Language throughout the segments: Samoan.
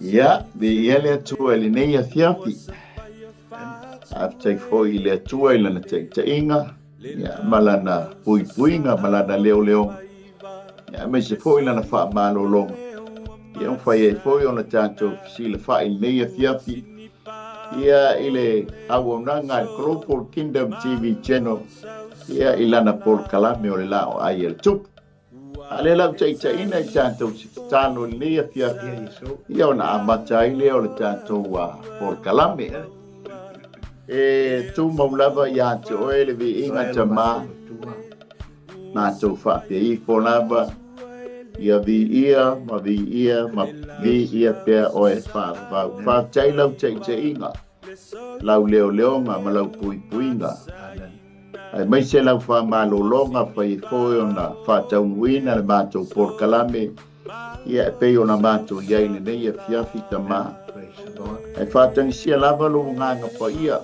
Ia, viia le Atua i lenei afiafi. Faafetai foi i le Atua i lana taitaiga, ia, ma lana puipuiga ma lana leoleoga, ia, aemaise foi lana faamalologa. Ia, ua mafai ai foi ona tatou fesilafai i lenei afiafi, ia, i le auaunaga a le Global Kingdom TV Channel, ia, i lana polokalame o le Laoai a le Tupu. A o lea la ua taitaiina i tatou se tatalo i lenei afiafi, ia ona amata ai lea o le tatou polokalame. E tumau lava ia te oe le viiga Tamā, matou faapea ifo lava, ia viia ma viia ma viia pea oe faavavau. Faafetai lau taitaiga, lau leoleoga ma lau puipuiga. Aemaise lau faamalologa fai ai foi ona faataunuuina le matou polokalame, ia e pei ona matou i ai i lenei afiafi Tamā. Ae faatagisia lava lou agaga paia,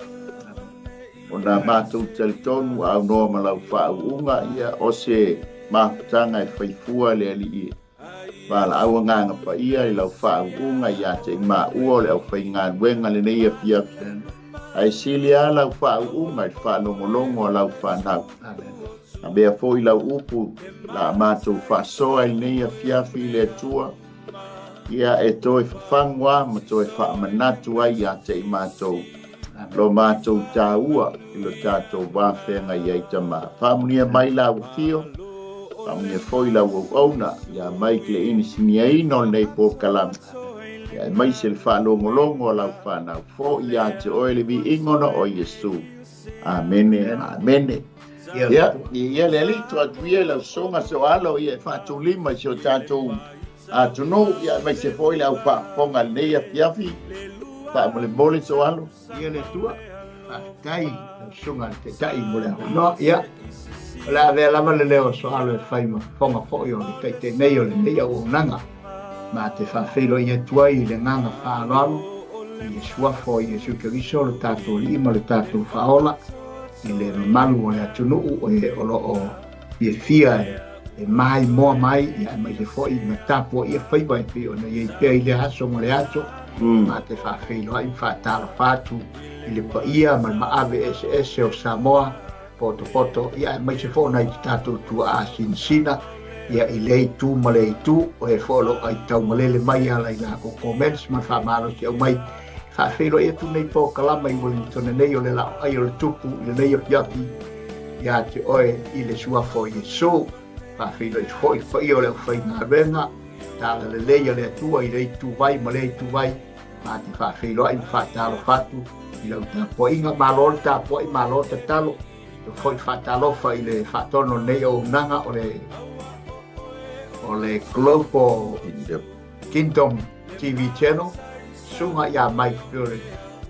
ona matou talitonu aunoa ma lau faauuga, ia o se mafutaga e faifua le Alii valaau agaga paia i lau faauuga ia te i maua o le aufaigaluega lenei afiafi. Ae sili lava lau faauuga i le faalogologo a lau fanau. Avea foi lau upu la matou faasoa i lenei afiafi i le Atua, ia e toe fafagu lava ma toe faamanatu ai ia te i matou lo matou taua i lo tatou va feagai ai Tamā. Faamanuia mai lau afio, faamanuia foi lau auauna ia Mike le inisiniaina o lenei polokalame, ia aemaise le faalogologo a lau fanau. Foi ia te oe le viiga ona o Iesu. Amene, amene. Ia, ia le Alii, tuu atu ia i lau sosoga soalo ia e faatulima i si o tatou atunuu, ia aemaise foi le au faafofoga i lenei afiafi. Faamolemole soalo. Ia le Atua, faafetai lau susuga i le Taitai mo le avanoa. Ia, o le a avea lava le leo o Soalo e fai ma fofoga foi o le Taitai nei o lenei auaunaga. Ma te faafeiloai atu ai i le agaga faaaloalo i le suafa o Iesu Keriso lo tatou Alii ma lo tatou Faaola i le mamalu o le atunuu e o lo o fiafia e maimoa mai, ia aemaise foi ma tapuaia faiva e pei ona i ai pea i lea aso ma le aso. Ma te faafeiloai ma faatalofa atu i le paia ma le maave eseese o Samoa potopoto, ia aemaise foi o nai o tatou tuaa sinasina, ia i lea itu ma lea itu, o e foi o lo o aitaumalele mai e ala i lakou comments ma le faamalosi au mai. Faafeiloai atu nei polokalama i Wellington nei o le Laoai o le Tupu i lenei afiafi ia te oe i le suafa o Iesu. Faafeiloai foi i le paia o le aufaigaluega, talalelei a le Atua i lea ituvai ma lea ituvai, ma te faafeiloai ma faatalofa atu i lau tapuaiga. Malo le tapuai, malo tatalo. E foi faatalofa i le faatono o lenei auaunaga o le Global Kingdom TV Channel, susuga ia Mike Fiore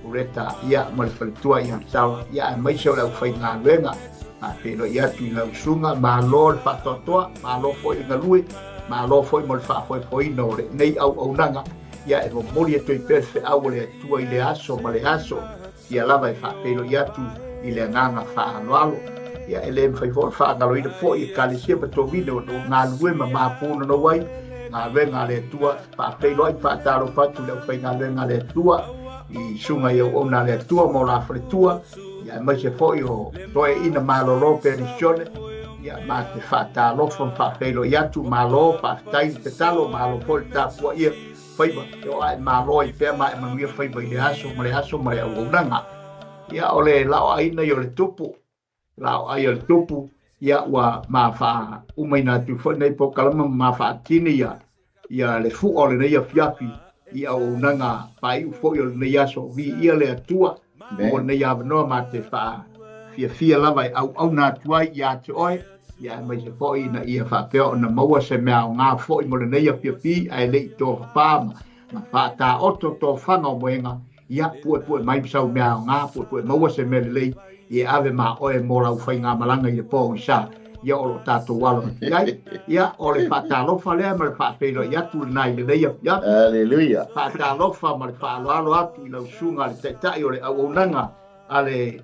Ureta, ia ma le faletua ia Sala, ia aemaise o le aufaigaluega. Faafeiloai atu i lau susuga, malo le faatoatoa, malo foi le galue, malo foi mo le faafoefoeina o lenei auaunaga. Ia e momoli atu ai pea le feau o le Atua i le aso ma le aso, ia lava e faafeiloai atu i le agaga faaaloalo. Ia e le mafai foi ona faagaloina foi Ekalesia ma toeaina o lo o galulue ma mapunanou ai galuega a le Atua. Faafeiloai ma faatalofa atu i le aufaigaluega a le Atua i susuga i auauna a le Atua ma o la faletua, ia aemaise foi o toeaiina malolo penisione. Ia ma te faatalofa ma faafeiloai atu, malo faafetai le tatalo, malo foi le tapuaia faiva, e oo ae malo ai pea ma ae manuia faiva i le aso ma le aso ma le auaunaga. Ia o le laoaina ia o le Tupu, laoai o le Tupu, ia ua ma faaumaina atu foi nei polokalama ma ma faatini ia ia le fua o lenei afiafi i auaunaga faaiu foi o lenei aso. Viia le Atua mo lenei avanoa ma te faafiafia lava e auauna atu ai ia te oe, ia aemaise foi ina ia faapea ona maua se mea aoga foi mo lenei afiafi, ae le i tofafā ma faataoto tofaga o moega. Ia puepue mai ma sau mea aoga, puepue maua se mea lelei e ave ma oe mo lau faigamalaga i le pogisa, ia o lo tatou alo atu i ai. Ia o le faatalofa lea ma le faafeiloai atu lena i lenei afiafi. Aleluia. Faatalofa ma le faaaloalo atu i lau susuga le Taitai o le auaunaga a le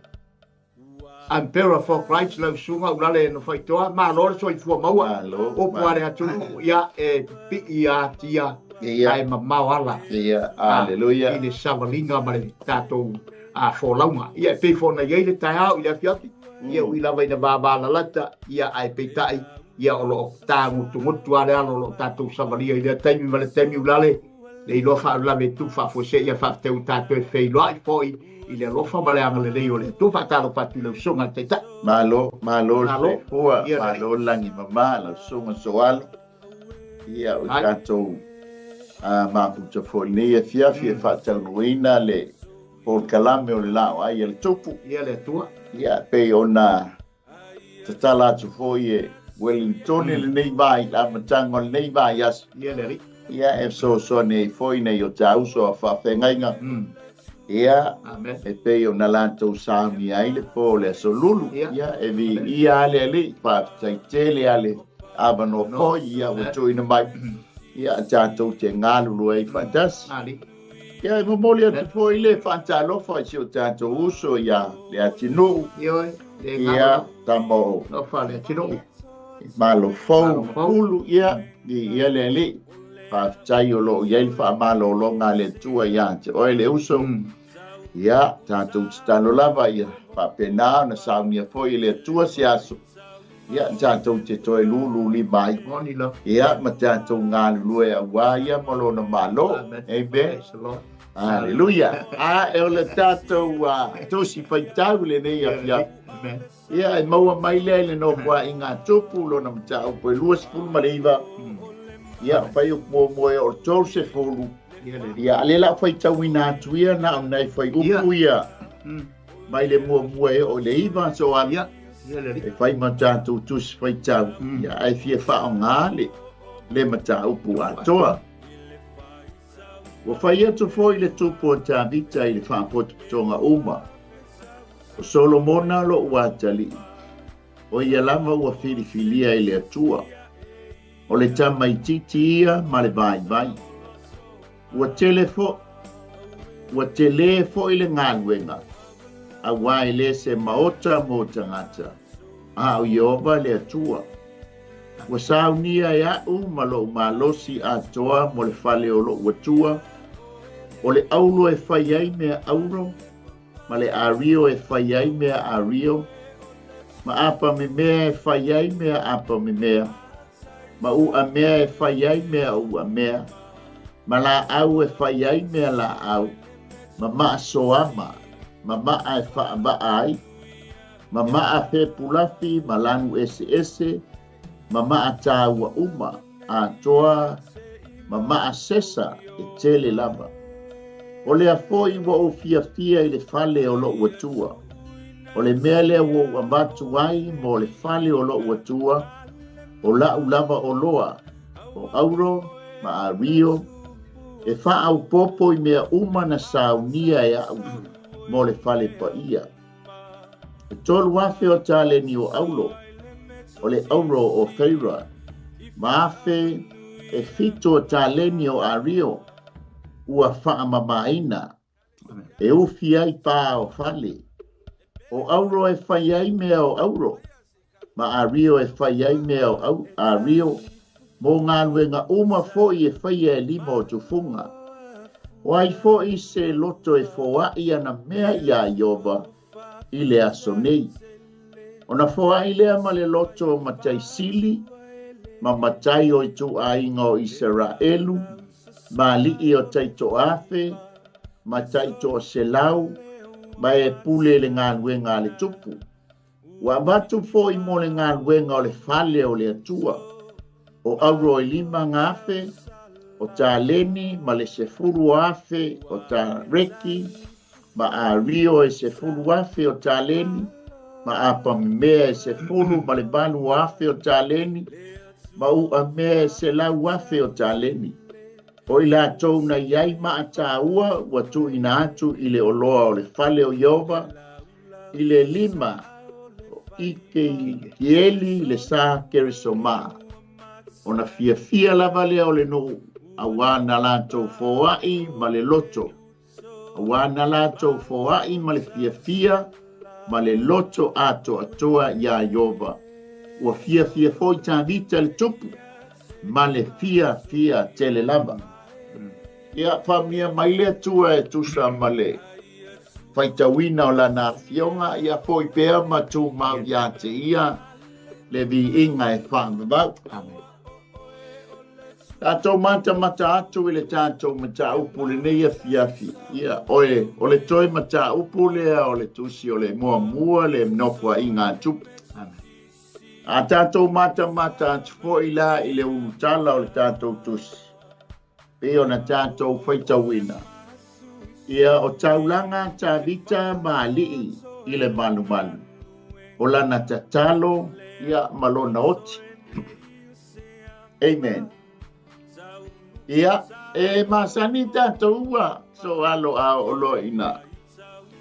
Emperor for Christ lau susuga Ulale no faitoa malo le soifua maua upu a le atunuu ia e pipii atia ae mamao ala Aleluia i le savaliga ma le tatou folauga ia e pei foi ona i ai le taeao i le afiafi ia ui lava ina vavalalata ia ae peitai ia o loo tagutugutu a le alo o loo tatou savalia i lea taimi ma le taimi Ulale le iloa faalavelave tu faafuasei ia faafetai tatou e feiloai foi i le alofa ma le agalelei o le Atua. Faatalofa atu i lau susuga le Taitai. Malo, malo le soifua, malo le lagi mama lau susuga Soalo. Ia o tatou mafuta foi nei afiafi e faataunuuina le polokalame o le laoai a le Tupu. Ia le Atua. Ia pei ona tatala atu foi e Wellington lenei vai, le amataga o lenei vaiaso. Ia le Alii. Ia e fesoasoani ai foi nei o tāuso a faafeagaiga. Ia e pei ona latou saunia ai le po o le aso lulu. Ia e viia le Alii, faafetai tele a le avanoa foi ia ua tuuina mai. Ia tatou te galulue ai faatasi. Ia e momoli atu foi le faatalofa i si o tatou uso ia le atinuu. Ia tama o Malo fou ulu ia ia le Alii. Faafetai o loo i ai le faamalologa a le Atua ia te oe le uso. Ia tatou tatalo lava ia faapena ona saunia foi e le Atua se aso. Ia tatou te toe lulu lima ai. Ia ma tatou galulue auā ia ma lona malo. Amen. Hallelujah. A e o le tatou tusi faitau lenei afiafi. Ia e maua mai lea i le nofoaiga a Tupu lona mataupu e 29. Ia fai upu muamua e o le 30. Ia a le la faitauina atu ia na o nai fai upu ia mai le muamua e o le 9 so ia e fai ma tatou tusi faitau. Ia ai fia faaaoga le mataupu atoa. Ua fai atu foi le Tupu o Tavita i le faapotopotoga uma. O Solomona lo'u atalii, o ia lava ua filifilia e le Atua. O le tamaitiiti ia ma le vaivai. Ua tele foi le galuega, auā e lē se maota mo tagata, a o Ieova le Atua. Ua saunia e a'u ma lo'u malosi atoa mo le fale o lo'u Atua, o le aulo e fai ai mea auro, ma le ario e fai ai mea ario, ma apa memea e fai ai mea apa memea, ma uamea e fai ai mea uamea, ma laau e fai ai mea laau, ma maasoama, ma maa e faavaa ai, ma maa fepulafi ma lanu eseese, ma maa tāua uma, atoa, ma maa sesa e tele lava. O lea foi ua ou fiafia i le fale o lo'u Atua. O le mea lea ua ou avatu ai mo le fale o lo'u Atua, o la'u lava oloa, o auro ma ario, e faaupopo i mea uma na saunia e a'u mo le fale paia. E 3,000 o taleni o aulo, o le auro o Feira, ma 1,007 o taleni o ario, ua faamamaina, e ufi ai pā o fale. O auro e fai ai mea o auro, ma ario e fai ai mea o ario, mo galuega uma foi e faia e lima o tufuga. O ai foi se loto e foa'i ana mea iā Ieova i le aso nei. Ona foa'i lea ma le loto o mataisili, ma matai o ituaiga o Isaraelu, ma ali'i o taitoafe, ma taitoaselau, ma e pule le galuega a le Tupu. Ua avatu foi mo le galuega o le fale o le Atua, o auro e 5,000, o taleni ma le 10,000 o tareki, ma ario e 10,000 o taleni, ma apamemea e 10 ma le 8,000 o taleni, ma uamea e 100,000 o taleni. O i latou na iai maatāua ua tuuina atu i le oloa o le fale o Ieova, i le lima o Ikekieli le sa Keresomā. Ona fiafia lava lea o le nuu, auā na latou foa'i ma le loto, auā na latou foa'i ma le fiafia Ma le loto atoatoa iā Ieova. Ua fiafia foi Tavita le tupu, ma le fiafia tele lava. Ia, faamanuia mai le Atua e tusa ma le faitauina o Lana Afioga, ia foi pea ma tumau ia te Ia le viiga e faavavau. Amen. Tatou matamata atu i le tatou mataupu lenei afiafi. Ia, oe, o le toe mataupu lea o le tusi o le muamua le nofoaiga a Tupu. Amen. A tatou matamata atu foi la i le ulutala o le tatou tusi, pei ona tatou faitauina. Ia, o taulaga a Tavita ma alii i le malumalu, o lana tatalo, ia, ma lona oti. Amen. Ia, e masani tatou ua so alo a o loa ina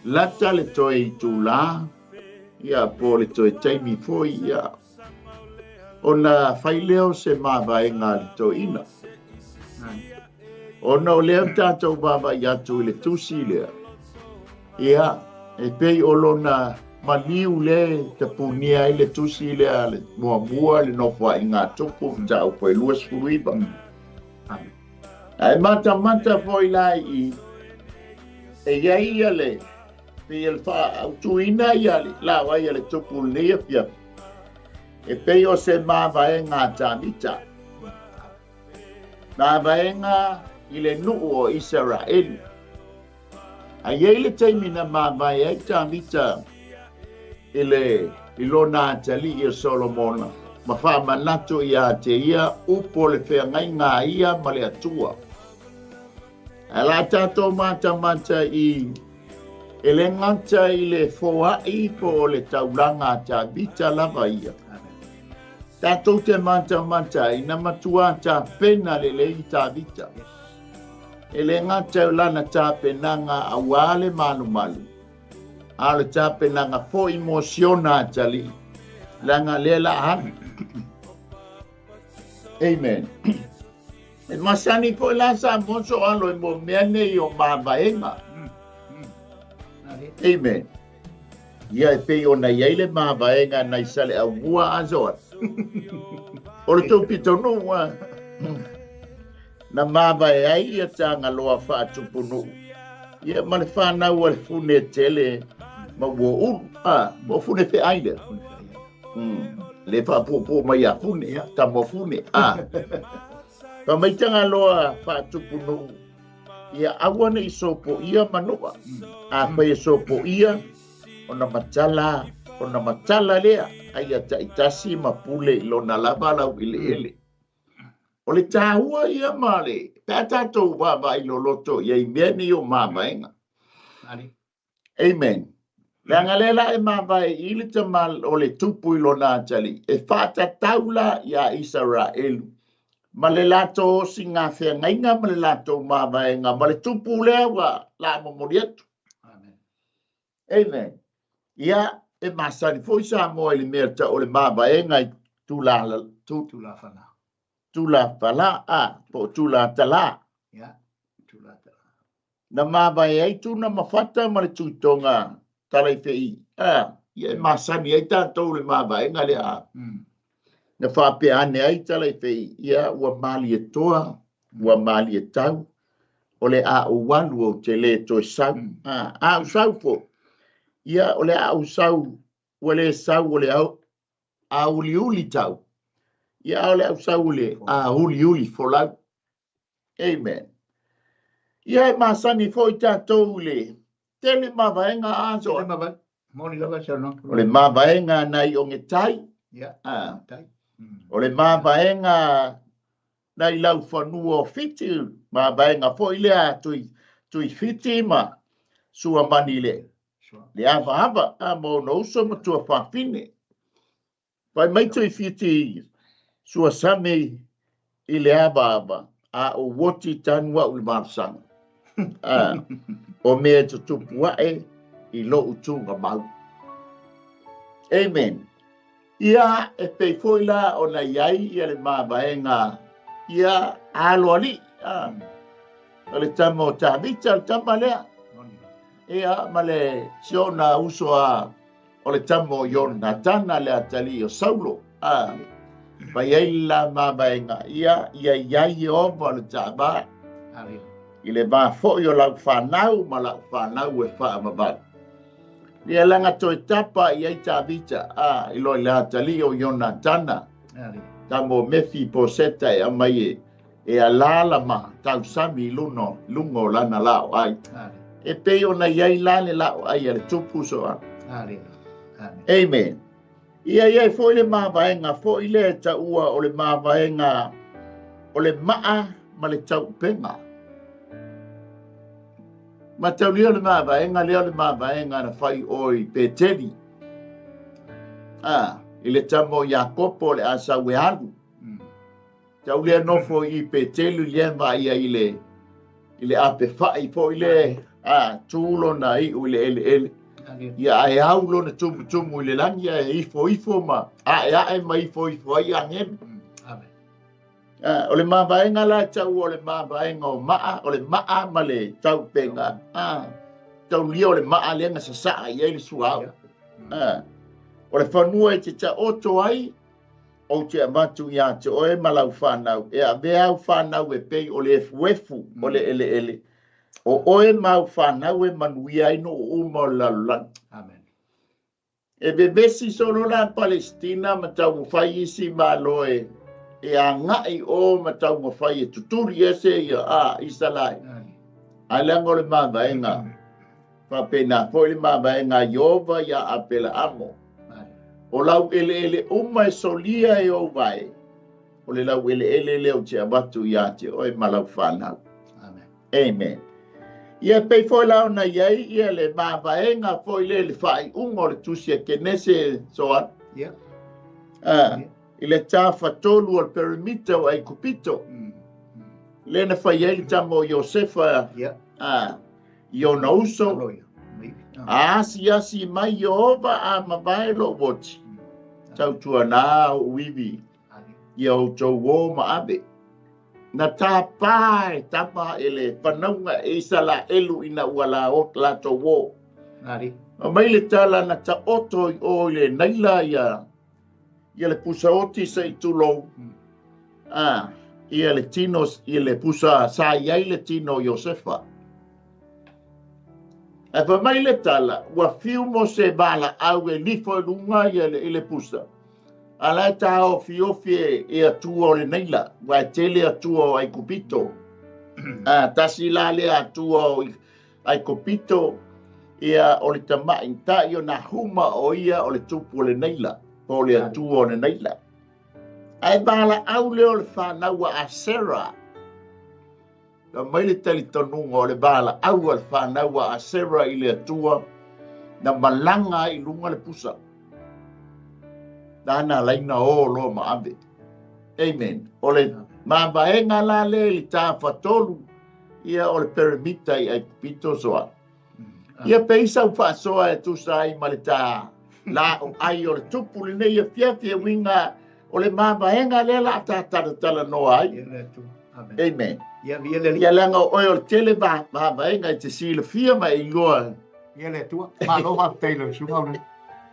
lata le toe itulā, ia, po o le toe taimi foi, ia, ona fai lea o se mavaega a le toeaina. Ona o lea tatou vaavaai atu i le tusi lea, ia, e pei o lona maliu le tapunia ai le tusi lea le muamua le nofoaiga a Tupu mataupu e 29. Ae matamata foi la i e i ai ia le pei e le faaautuina ia le laoai a le tupu lenei afiafi, e pei o se mavaega a Tavita, mavaega i le nuu o Isaraelu. Ae i ai le taimi na mavae ai Tavita i le i lona atalii o Solomona ma faamanatu ia te ia upu o le feagaiga a ia ma le Atua. Ae o le a tatou matamata i e le gata i le foai po o le taulaga a Tavita lava ia. Tatou te matamata ai na matua tapena lelei Tavita. E le gata o lana tapenaga auā le malumalu, a o le tapenaga foi mo siona atalii, leaga lea la alu. Amen. E masani foi la sa moso alo e mo mea nei o mavaega. Amen. Ia e pei ona i ai le mavaega nai sale aumua asoa. O le tou pitonuu a. Na mavae ai ia Tagaloa faatupunuu. Ia ma le fanau a le fune tele ma ua ulu. A, po o fune feai lea. Le faapuupuu mai ia fune, tama o fune. A. Fa mai Tagaloa faatupunuu. Ia aua ne i sopoia manua. A fai e sopoia, ona matala lea. Ai ia taitasi ma pule i lona lava lau eleele. O le tāua ia ma le, pe a tatou vaavaai loloto i ai mea nei o mavaega. Amen. Leaga lea la e mavae i le tama o le tupu i lona atalii, e faatatau la ia Isaraelu ma le latou osiga feagaiga ma le latou mavaega ma le tupu lea ua la momoli atu. Amen. Ia, e masani foi Samoa i le mea tau o le mavaega i Tula fala. Tula fala a, po o tula tala. Ia, tula tala. Na mavae ai tuna ma fata ma le tuitoga talaifei. A, ia e masani ai tatou le mavaega lea. Na faapea ane ai talaifei, ia ua malie toa, ua malie tau, o le a ou alu ou te le toe sau. A, a ou sau foi, ia o le a ou sau, ua le sau o le au, a uliuli tau. Ia a o le au sau le a uliuli folau. Amen. Ia e masani foi tatou le tele mavaega asoa. Tele mavae. Moni lava saunoaga. O le mavaega nai ogetai. Ia. A. Tai. O le mavaega nai laufanua o Fiti, mavaega foi lea tui, tui Fiti ma Suamani le, le avaava, a ma ona uso ma tuafafine. Fai mai tui Fiti suasami i le avaava, a o uoti tanu au le malasaga. A, o mea e tutupu ae i lou tugamau. Amen. Ia e pei foi la ona i ai ia le mavaega ia aloalii. A, o le tama o Tavita, le tama lea. Ia ma le siona uso a O le tama o Ionatana le atalii o Saulo. Fai ai le la mavaega ia ia iai Ieova o le taavā i le va fo'i o lau fanau ma la'u fanau e fa'avavau. Ia laga toe tapa i ai Tavita i loa i le atalii o Ionatana tama o Mefi Poseta e aumai e alala ma tausami i luga o lana la'o ai. E pei ona iai la le la'o ai a le tupu soa. Amen. Ia iai fo'i le mavaega fo'i lea e ta'ua o le mavaega o le ma'a ma le tau'upega. Ma taulia o le mavaega lea o le mavaega na fai o i Peteli. I le tama o Iakopo o le asau e alu. Taulia nofo i Peteli lea vaia i le ape fa'i fo'i le tū lona i'u i le eleele. Ia ae au lona tumutumu i le lagi ae ifo ifo ma a'e a'e ma ifo ifo ai agelu. O le mavaega la e ta'ua o le mavaega o ma'a, o le ma'a ma le taupega. Taulia o le ma'a lea na sasa'a i ai le suaau. O le fanua e te ta'oto ai ou te avatu iā te oe ma lau fanau e avea au fanau e pei o le efuefu o le eleele. O oe ma au fanau e manuia ai nuu uma o le lalolagi. E vevesi solo la Palestina ma taumafai isi malo e aga'i o ma taumafai e tutuli ese ia Isalae. Ae leaga o le mavaega faapena fo'i le mavaega a Ieova iā Apelaamo. O lau eleele uma e solia e ou vae, o le lau eleele lea ou te avatu iā te oe ma lau fanau. Amen. Ia pei fo'i la ona iai ia le mavaega fo'i le le fa'ai'uga o le tusi a Kenese soa. I le tafatolu o le perimita o Aikupito. Le na fai ai le tama o Iosefa i ona uso. A asi asi mai Ieova a mavae lo'u oti. Tautuanā o'u ivi ia outou ō ma ave. Na tāpā e tama e le fanauga e Isalaelu ina ua latou ō. Ma mai le tala na ta'oto i o i le Naila ia le pusa oti sa i tulou. Ia le tino, ia le pusa sa i ai le tino o Iosefa. Ae fai mai le tala, ua fiu mo se vala'au e lifo i luga ia i le pusa. A la e taofiofi e atua o le Naila, ua e tele atua o Aikupito. Tasi la lea atua o Aikupito, ia o le tama'i ta'i o nā huma o ia o le tupu o le Naila, po o le atua o le Naila. Ae vala'au lea o le fanau a Asera. Na mai le talitonuga o le vala'au a le fanau a Asera i le Atua, na malaga ai i luga le pusa. Lana laina o loa ma ave. Amen. O le mavaega la lea i le tafatolu, ia o le perimita i Aikupito soa. Ia peisa u fa'asoa e tusa ai ma le tā la'o ai o le tupu lenei afiafi e uiga o le mavaega lea la tatalatala ai. Amen. Ia leaga o oe o le tele mavaega e te silafia ma e iloa. Ia le Atua. Malo faafetai i lau susuga o le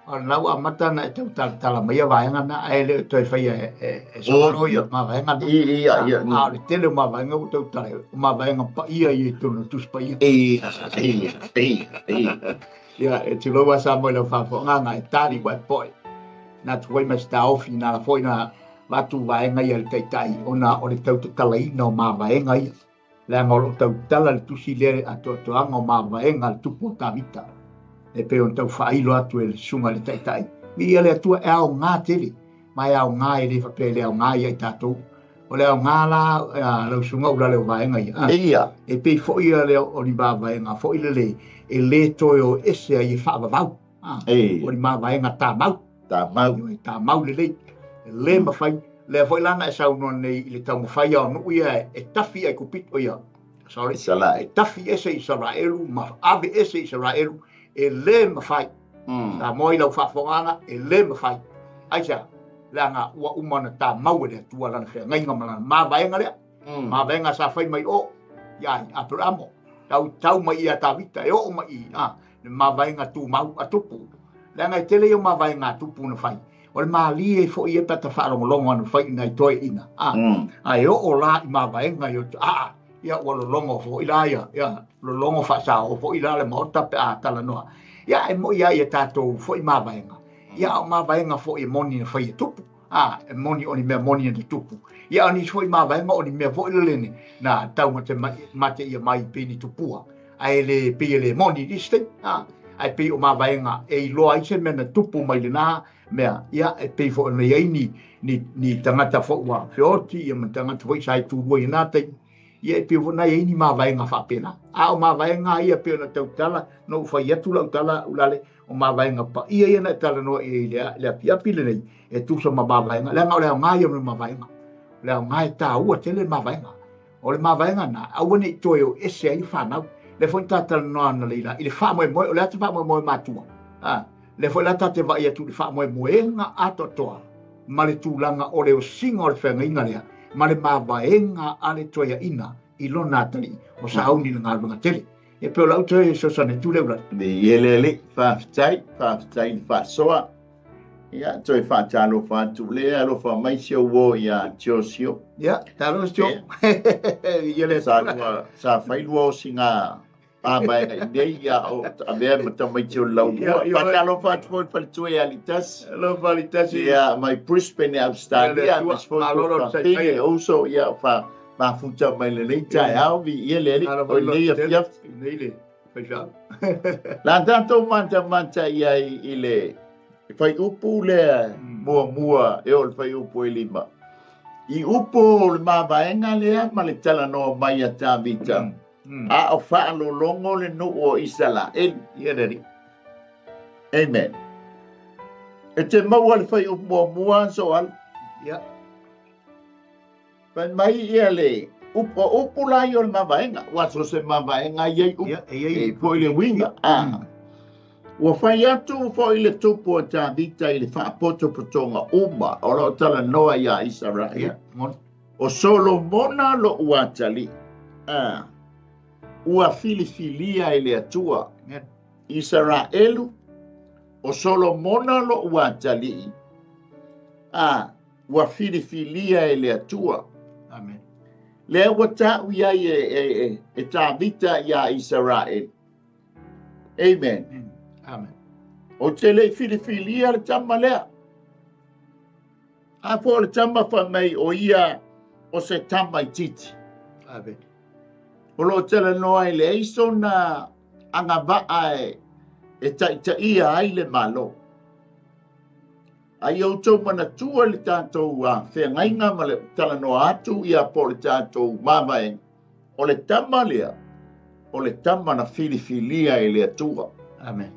o le lau amata na e tautalatala mai ia vaega na ae le o toe faia e solo ia mavaega na. Ia ia. A o le tele o mavaega ua tautala o mavaega paia ia i totonu o le Tusi Paia. Ia ia ia. Ia e tulou lava Samoa i lau faafofoga e tali ua e po'e. Na atu ai ma se taofi na ala foi na avatu vaega ia i le taitai ona o le tautatalaina o mavaega ia. Leaga o lo'o tautala le tusi lea le atoatoaga o mavaega a le tupu o Tavita. E pei ona tau faailo atu e le susuga i le taitai. Viia le Atua e aogā tele, ma e aogā e le faapea e le aogā ia i tatou. O le aogā la lau susuga Ulaleo o vaega ia. Ia. E pei foi ia lea o ni mavaega foi lele e lē toe o ese ai e faavavau. O ni mavaega tamau. Tamau. Tamau lelei. E lē mafai. Lea foi la na e saunoa nei i le taumafai a o nuu ia e tafi Aikupito ia. Sorry. Isalae. E tafi ese Isaraelu ma ave ese Isaraelu e lē mafai. Samoa i lau faafofogaga e lē mafai. Aisea, leaga ua uma ona tamau e le Atua lana feagaiga ma lana mavaega lea. Mavaega sa fai mai o ia Aperamo. Tau tau mai ia Tavita e oo mai i le mavaega tumau a tupu. Leaga e tele ia o mavaega a tupu na fai. O le malie fo'i e pe a tafaalogologo ana fai i nai toeaiina. Ae oo la i mavaega i o ia ua lologo fo'i la ia, ia lologo faasaoo fo'i la le maota pe a talanoa. Ia e mo'i lava ia tatou fo'i mavaega. Ia a o mavaega fo'i e moni na fai e tupu. E moni o ni mea moni na tupu. Ia a o nisi fo'i mavaega o ni mea fo'i lelene na taugate mate ia mai pei ni tupua. Ae le pei e le moni i nisi taimi. Ae pei o mavaega e iloa ai se mea na tupu mai lena mea. Ia e pei fo'i ona i ai ni tagata fo'i ua feoti ia ma tagata fo'i sa i tulua i lena taimi. Ia e pei foi ona i ai ni mavaega faapena. A o mavaega ia pei ona tautala, na ou fai atu lau tala ulale, o mavaega paia ia na e talanoa i ai i le apiapi lenei, e tusa ma mavaega. Leaga o le aoga ia o le mavaega. O le aoga e tāua tele le mavaega. O le mavaega na, aua ne i toe o ese ai le fanau. Lea foi na talanoa analeila i le faamoemoe, o le a te faamoemoe matua. Lea foi la ta te vaai atu i le faamoemoega atoatoa ma le tulaga o le osiga o le feagaiga lea, ma le mavaega a le toeaina i lona atalii o sauni le galuega tele. E pei o lau toe fesoasoani atu lea ulale. Viia le Alii, faafetai, faafetai i le faasoa. Ia, toe faatalofa atu lea, alofa mai si ou uo ia Tiosio. Ia, talofa Tio. Viia le Atua. Sa fai lua osiga mavaega i nei, ia o avea ma tamaiti o le laumua. Faatalofa atu foi i le faletua ia Alitasi. Alofa Alitasi. Ia, mai Brisbane, Australia. Aemaise foi le fafine, uso, ia, o mafuta mai lenei taeao, viia le Alii, o lenei afiafi. Nei le faifeau. La tatou matamata i ai i le faiupu lea muamua e oo i le faiupu e 5. I upu o le mavaega lea ma le talanoa mai a Tavita, a o faalologo le nuu o Isaraelu. Ia le Alii. Amen. E te maua le faiupu muamua so alu. Ia. Fai mai ia le upu, o upu la ia o le mavaega, ua so se mavaega i ai upu. Ia, e i ai E foi le uiga. Ua fai atu foi le tupu o Tavita i le faapotopotoga uma o loo talanoa ia Isaraelu. Ia, moni. O Solomona lo'u atalii. Ua filifilia e le Atua. Amen. Isaraelu, o Solomona lo'u atalii. Ua filifilia e le Atua. Amen. Lea ua ta'u i ai e Tavita ia Isaraelu. Amen. Amen. O te le filifilia le tama lea. A fo le tama fa mai o ia o se tama i titi. Amen. O lo tele noa i le eiso na agava'a e taitaia ai le malo. Ai o tau manatua le tātou feagaiga ma le talanoa atu ia po le tātou mavaega. O le tama lea, o le tama na filifilia e le Atua. Amen.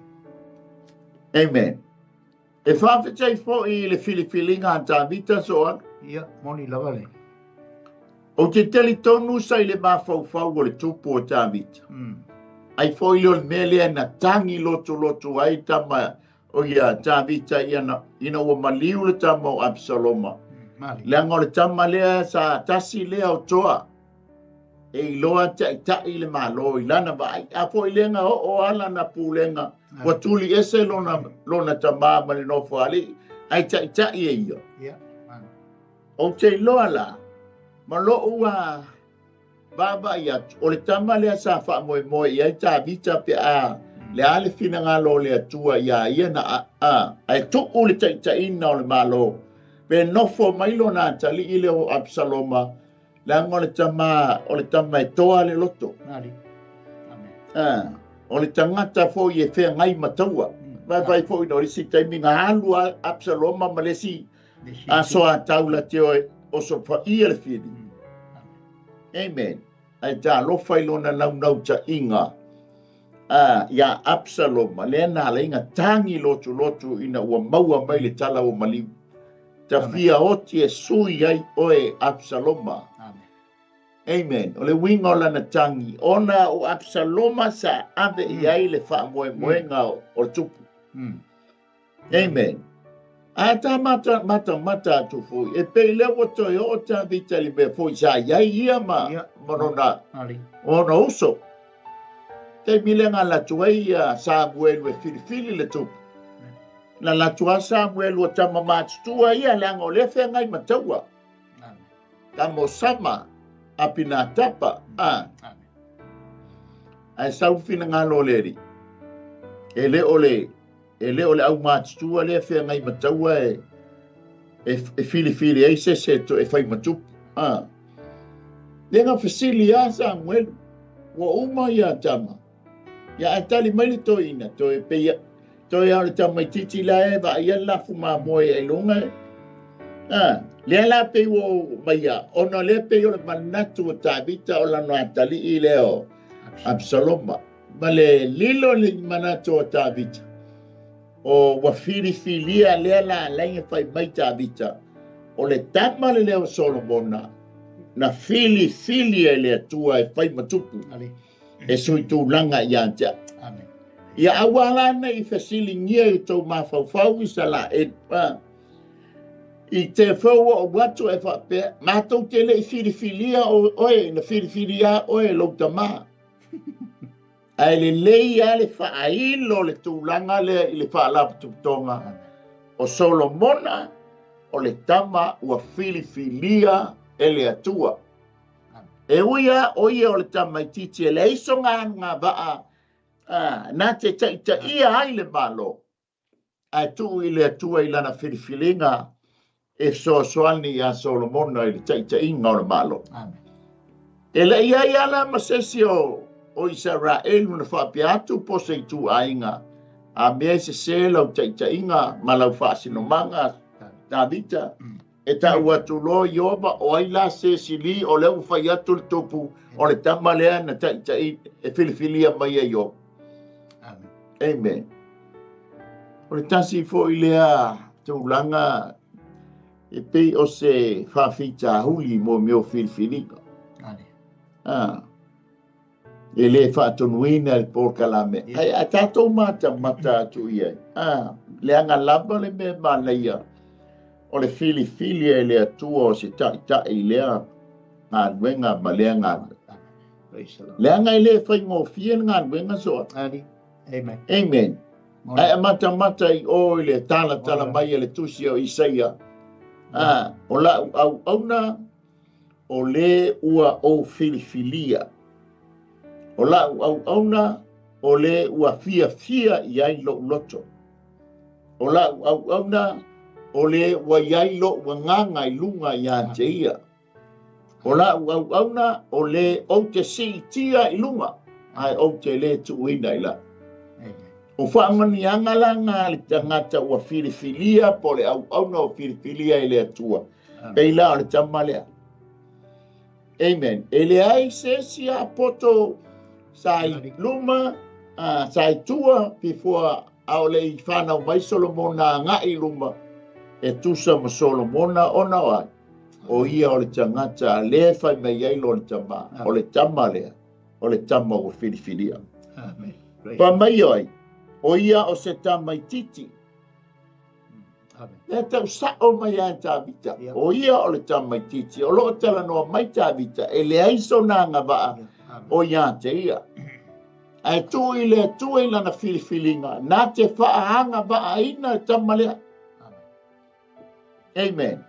Amen. E faafetai foi i le filifiliga a Tavita soa. Ia, moni lava le. O te talitonu sa i le mafaufau o le tupu o Tavita. Ai foi le o le mea lea na tagi lotoloto ai tama o ia Tavita ia na, ina ua maliu le tama o Absaloma. Mali. Leaga o le tama lea sa tasi lea o toa. E iloa taʻitaʻi le malo i lana vaai. A foi lenga oo ala na pulega. Ua tuli ese lona tamā ma le nofo aliʻi. Ai taʻitaʻi e ia. Ia, mali. O te iloa la, ma lo'u a vaavaai atu, o le tama lea sa faamoemoe i ai Tavita pe a le a le finagalo o le Atua ia ia na ae tuu le taʻitaʻina o le malo. Pe nofo mai lona atalii le o Absaloma, leaga o le tama, o le tama e toa le loto. Mali. Amen. O le tagata foi e feagai ma taua. Vaivai foi no le isi taimi nga alu a Absaloma ma le isi aso a taula te o sofaia le fili. Amen. Ai talofa i lona naunau taʻiga. Ia Absaloma, lea na ala ai ga tagi lotoloto ina ua maua mai le tala o maliu. Tafia oti e sui ai oe Absaloma. Amen. Amen. O le uiga o lana tagi, ona o Absaloma sa ave i ai le faamoemoega o le tupu. Amen. A ta mata mata mata atu foi. E pei lea ua toe oo Tavita i le mea foi sa i ai ia ma ma lona Ali. ona uso. Taimi lea na alu atu ai ia Samuelu e filifili le tupu. Na alu atu lava Samuelu o tama matutua ia leaga o lea e feagai ma taua. Tama o Sama, Apinatapa, a. Ae sau le finagalo o le Alii, e le o le, e le o le aumatutua lea e feagai ma taua e, e, e filifili ai se isi e, e fai ma tupu. A. Lea na fesili lava Samuelu, ua uma ia tama. Ia ae tali mai le toeaina, toe pei toe a o le tamaitiiti la e vaaia le lafu mamoe ai luga e. A, lea la pei ua ou maia, ona lea pei o le manatu o Tavita o lana atalii lea o Absaloma. Ma le lilo le manatu o Tavita, o ua filifilia lea la alai e fai mai Tavita, o le tama le lea o Solomona, na filifili e le Atua e fai ma tupu. E sui tulaga ia te au. Ia aua la ne i fesiligia i outou mafaufau i Isalaelu, i te fou o ou atu e faapea, matou te le i filifilia oe, na filifilia oe e lou tamā. Ae lelei lava le faailo o le tulaga lea i le faalapotopotoga o Solomona, o le tama ua filifilia e le Atua. E ui lava o ia o le tamaitiiti e leai sona agavaa na te taitaia ai le Malo, ae tuu i le Atua i lana filifiliga e fesoasoani iā Solomona i le taitaiga o le Malo. E le i ai lava la ma se isi o Isaraelu na faapea atu po o se ituaiga a mea e sesē lau taitaiga ma lau faasinomaga, Tavita. E tau atu loa Ieova, o ai la se sili o lea ua fai atu le tupu o le tama lea na taitai e filifilia mai e Ieova. Amen. O le tasi foi lea tulaga e pei o se faafitauli mo mea o filifiliga. Ah. E le faatonuina le polokalame. Ai a tatou matamata atu i ai. Ah, leaga lava le mea manaia o le filifili e le Atua o se taitai i lea galuega ma lea galuega. Leaga e le faigofie le galuega soa. Amen. Amen. Ae a matamata i o i le talatala mai a le tusi o Isaia, ah, o lau auauna o le ua ou filifilia. O la'u auauna, o le ua fiafia i ai lo'u loto. O la'u auauna, o le ua i ai lo'u agaga i luga iā te ia. O la'u auauna, o le ou te siitia i luga, ae ou te lē tuuina i lalo. O faamanuiaga la na a le tagata ua filifilia po o le auauna ua filifilia e le Atua. Pei la o le tama lea. Amen. E leai se isi apoto sa i luma, sa i tua, before a o le i whanau mai Solomona agai i luma, e tusa ma Solomona ona o ai? O ia o le tagata a lea e fai mai ai lona tama, o le tama lea, o le tama ua filifilia. Amen. Fa mai ai, o ia o se tamaitiiti. Lea tau sa'o mai lava e Tavita, o ia o le tamaitiiti, o lo o talanoa mai Tavita, e leai sona agavaa o iā te ia. Ae tuu i le Atua i lana filifiliga, na te faaagavaaina le tama lea. Amen.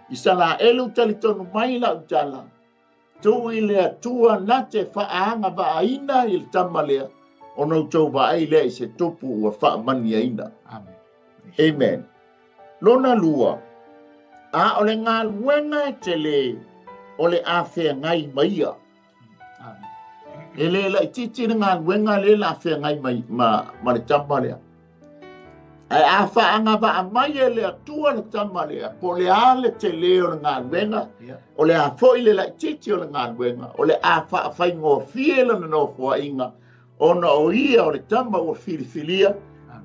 Isalaelu talitonu mai lau tala, Tuu i le Atua na te faaagavaaina i le tama lea, ona outou vaai lea i se tupu ua faamaniaina. Amen. Amen. Lona lua, a o le galuega e tele o le a feagai ma ia. Amen. E le laitiiti le galuega lea la feagai mai ma, ma le tama lea. Ae a faaagavaa mai e le Atua le tama lea, po o le a le tele o le galuega, o le a foi le laitiiti o le galuega, o le a faafaigofie lana nofoaiga, ona o ia o le tama ua filifilia,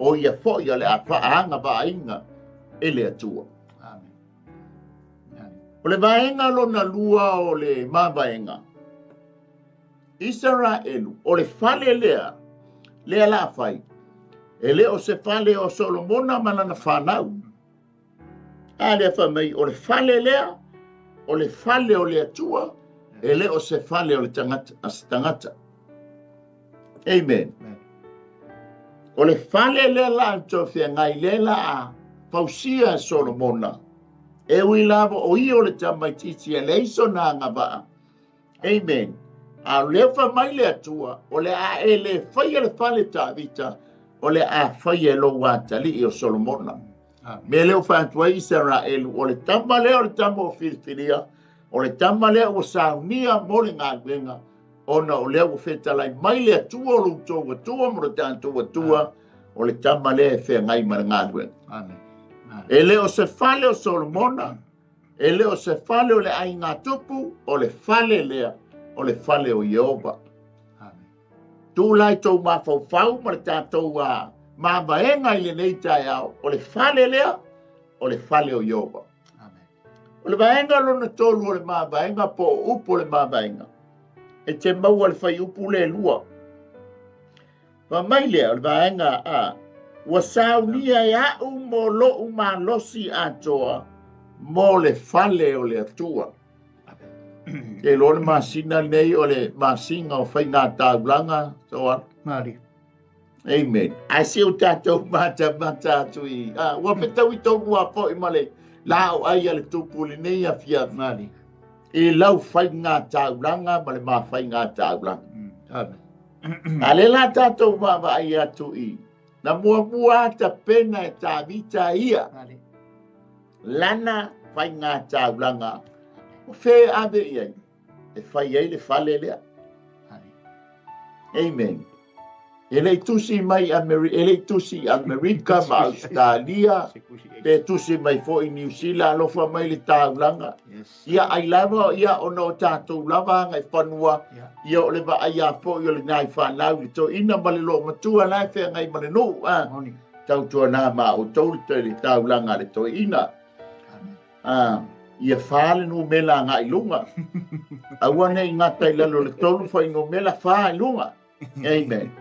o ia foi o le a faaagavaaina e le Atua. O le vaega lona lua o le mavaega, Isaraelu, o le fale lea, lea la fai, e le o se fale o Solomona ma lana fanau. A lea fai mai, o le fale lea, o le fale o le Atua, e le o se fale o le tagata, a se tagata. Amen. O le fale lea la a tou feagai lea la a fausia e Solomona. E ui lava o ia o le tamaitiiti e leai sona agavaa. Amen. A o lea fai mai le Atua, o le a e le faia le fale Tavita, o le a faia e lou atalii o Solomona. Mea lea ua fai atu ai Isaraelu, o le tama lea o le tama o filifilia, o le tama lea ua saunia mo le galuega, ona o lea ua fetalai mai le Atua o lo outou Atua ma lo tatou Atua, o le tama lea e feagai ma le galuega. Amen. E le o se fale o Solomona, e le o se fale o le aiga tupu, o le fale lea, o le fale o Ieova. Amen. Tū lai tou mafaufau ma le tatou mavaega i lenei taeao, o le fale lea, o le fale o Ieova. Amen. O le vaega lona tolu o le mavaega po o upu o le mavaega, e te maua le faiupu le lua. Fa mai lea o le vaega a, ua saunia e a'u mo lo'u malosi atoa mo le fale o le Atua. Ke loa le masina nei o le masina o faiga taulaga, soa. Mali. Amen. Ae si o tatou matamata atu i, ua fetaui tonu a fo'i ma le la o ai a le tupu lenei afiafi. Mali. I lau faiga taulaga ma le mafaiga taulaga. Amen. A le la tatou vaavaai atu i, na muamua tapena e Tavita ia. Mali. Lana faiga taulaga. O fe ave i ai, e fai ai le fale lea. Amen. E le tusi mai e le tusi Amerika ma Australia, pe tusi mai foi New Zealand, alofa mai le taulaga. Yes. Ia ai lava, ia ona o tatou lava anga i fanua, ia o le vaai a foi o le nai whanau i to ina ma le loo matua lai whengai ma le nuu, a. Moni. Tautua nā ma o tau le taulaga le to ina. Amen. Ia wha le numela ngā i lunga. Aua nei ngā tailalo le tolu whai numela wha i lunga. Amen.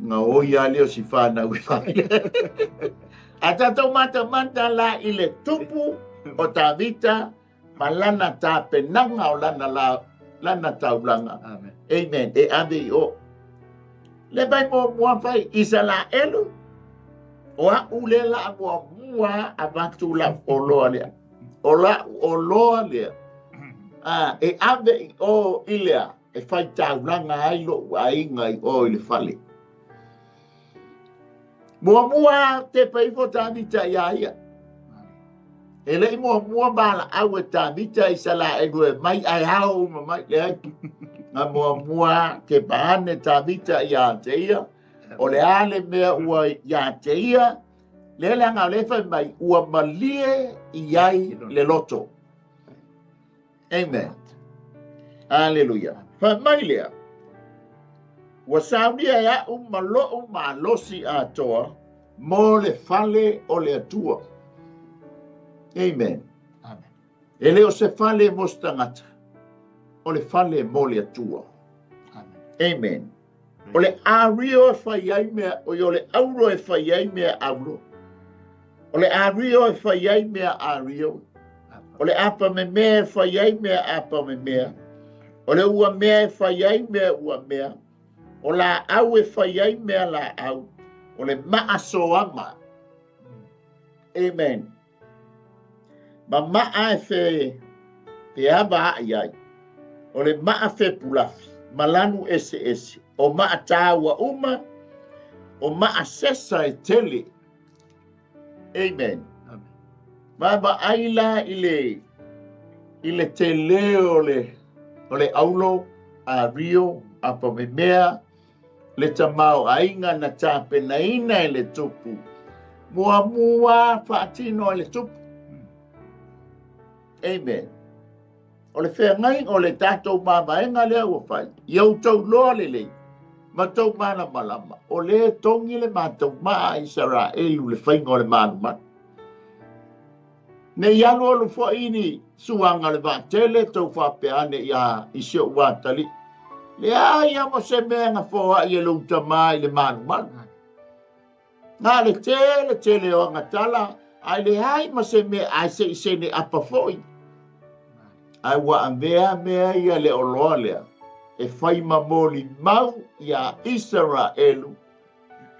Ngā oi a leo si whānau i whai. A tātou mata mata la i le tupu o Tavita ma lana tāpenanga o lana, la, lana taulanga. Amen. Amen. E ave i o. Le vai mo mua whai Isaraelu. O a ule la mua mua a vatu la o loa lea. O la o loa lea. E ave i o i lea. E whai taulanga ai lo uainga i o i le fale. Mua mua te peifo Tavita ia ia. E lei mua mua mala au e Tavita i sala e rue mai ai hao uma mai le ai. Ngā mua mua te paane Tavita ia te ia. O le ale mea ua ia te ia. Le le anga le whai mai ua malie i ai le loto. Amen. Hallelujah. Whai mai lea. Ua saunia e a'u ma lo'u malosi atoa mo le fale o le Atua. Amen. Amen. E le o se fale mo se tagata, o le fale mo le Atua. Amen. Amen. O le ario e fai ai mea, o le auro e fai ai mea auro. O le ario e fai ai mea ario. O le apa me mea e fai ai mea apa me mea. O le ua mea e fai ai mea ua mea. O la au e fai ai mea la au. O le maasoama. Amen. Ma maa e fe te ava ai ai. O le maa fe pulafi. Malanu ese ese. O maa tāua uma. O maa sesa e tele. Amen. Amen. Ma ma ai la i le tele o le aulo a Rio a Pamemea le tamao ainga na tāpenaina e le tupu. Mua mua whaatino e le tupu. Amen. O le whengai o le tātou mamaenga lea ua whai. I au tau loa le lei. Ma tau mana malama. O le tongi le mātou maa Isaraelu le whainga o le manu manu. Ne i alu alu fo ini suanga le vaatele tau whapeane ia i se uatali. Le ai mo se mea nga foa i e luta mai le manu manu. Ngā le tele tele o ngatala ai le ai ma se mea ai se i se ne apa foi. Ai wa mea mea ia le oloa lea. E whai mamoli mau ia Israelu.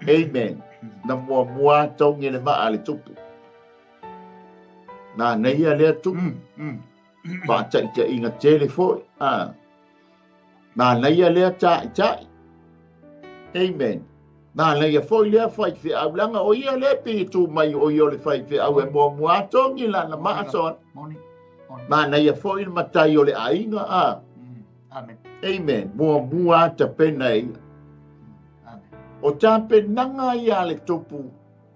Amen. Na muamua togi le vaa a le tupu. Manaia lea tupu. Faataitaiga tele foi. A. Manaia lea taʻitaʻi. Amen. Manaia foi lea faifeau leaga o ia lea pei e tu mai o ia o le faifeau e muamua togi lana maa soa. Manaia foi le matai o le aiga. A. Amen. Amen. Muamua tapena e ia. O tapenaga ia a le tupu,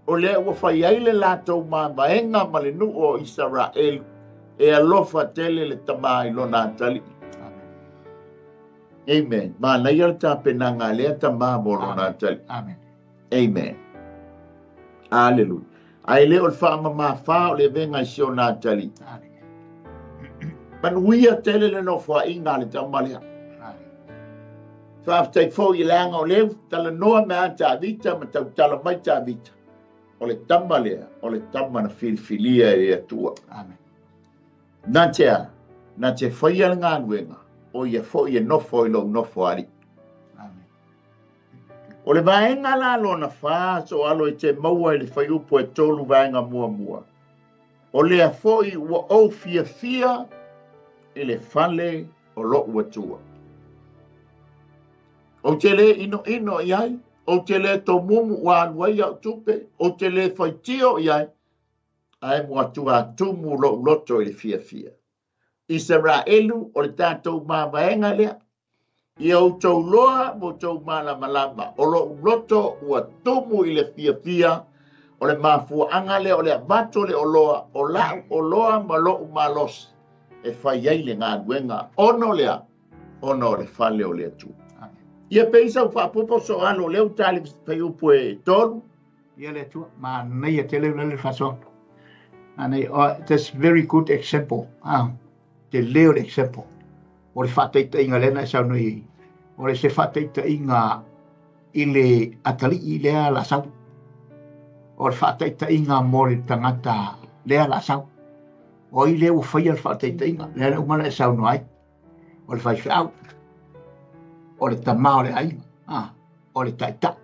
o lea ua fai ai le latou mavaega ma le nuu o Isaraelu, e alofa tele le tamā i lona atalii. Amen. Manaia le tapenaga a lea tamā mo lona atalii. Amen. Amen. Aleluia. Ae le o le faamamāfā o le avega i si ona atalii. Manuia tele le nofoaiga a le tama lea. Faafetai foi i leaga o lea ua talanoa me a Tavita ma tautala mai Tavita. O le tama lea, o le tama na filifilia e le Atua. Amen. Na te a, na te faia le galuega, o ia foi e nofo i lou nofo alii. Amen. O le vaega la lona 4, so alo e te maua i le fuaiupu e 3 vaega muamua. O lea foi ua ou fiafia i le fale o lou Atua. Ou te le inoino i ai, ou te le tomumu ua alu ai au tupe, ou te le faitio i ai, ae matua tumu lou loto i le fiafia. Isaraelu o le tatou mavaega lea, ia outou loa ma outou malamalama, o lou loto ua tumu i le fiafia, o le mafuaaga lea o le avatu o le oloa, o lau oloa ma lou malosi, e fai ai le galuega, ona o lea, ona o le fale o le Atua. Ia pei sau faapopo so alo lea ua tali fuaiupu e 3. Ia le Atua, manaia tele ula le faasoa. Manaia, oh, that's very good example. Te leo le example. O le faataitaiga lea na e saunoa i ai. O le se faataitaiga i le atalii lea la sau. O le faataitaiga mo le tagata lea la sau. O ai lea ua faia le faataitaiga, lea na uma na e saunoa ai. O le faifeau, o le tamā o le aiga, o le taitai,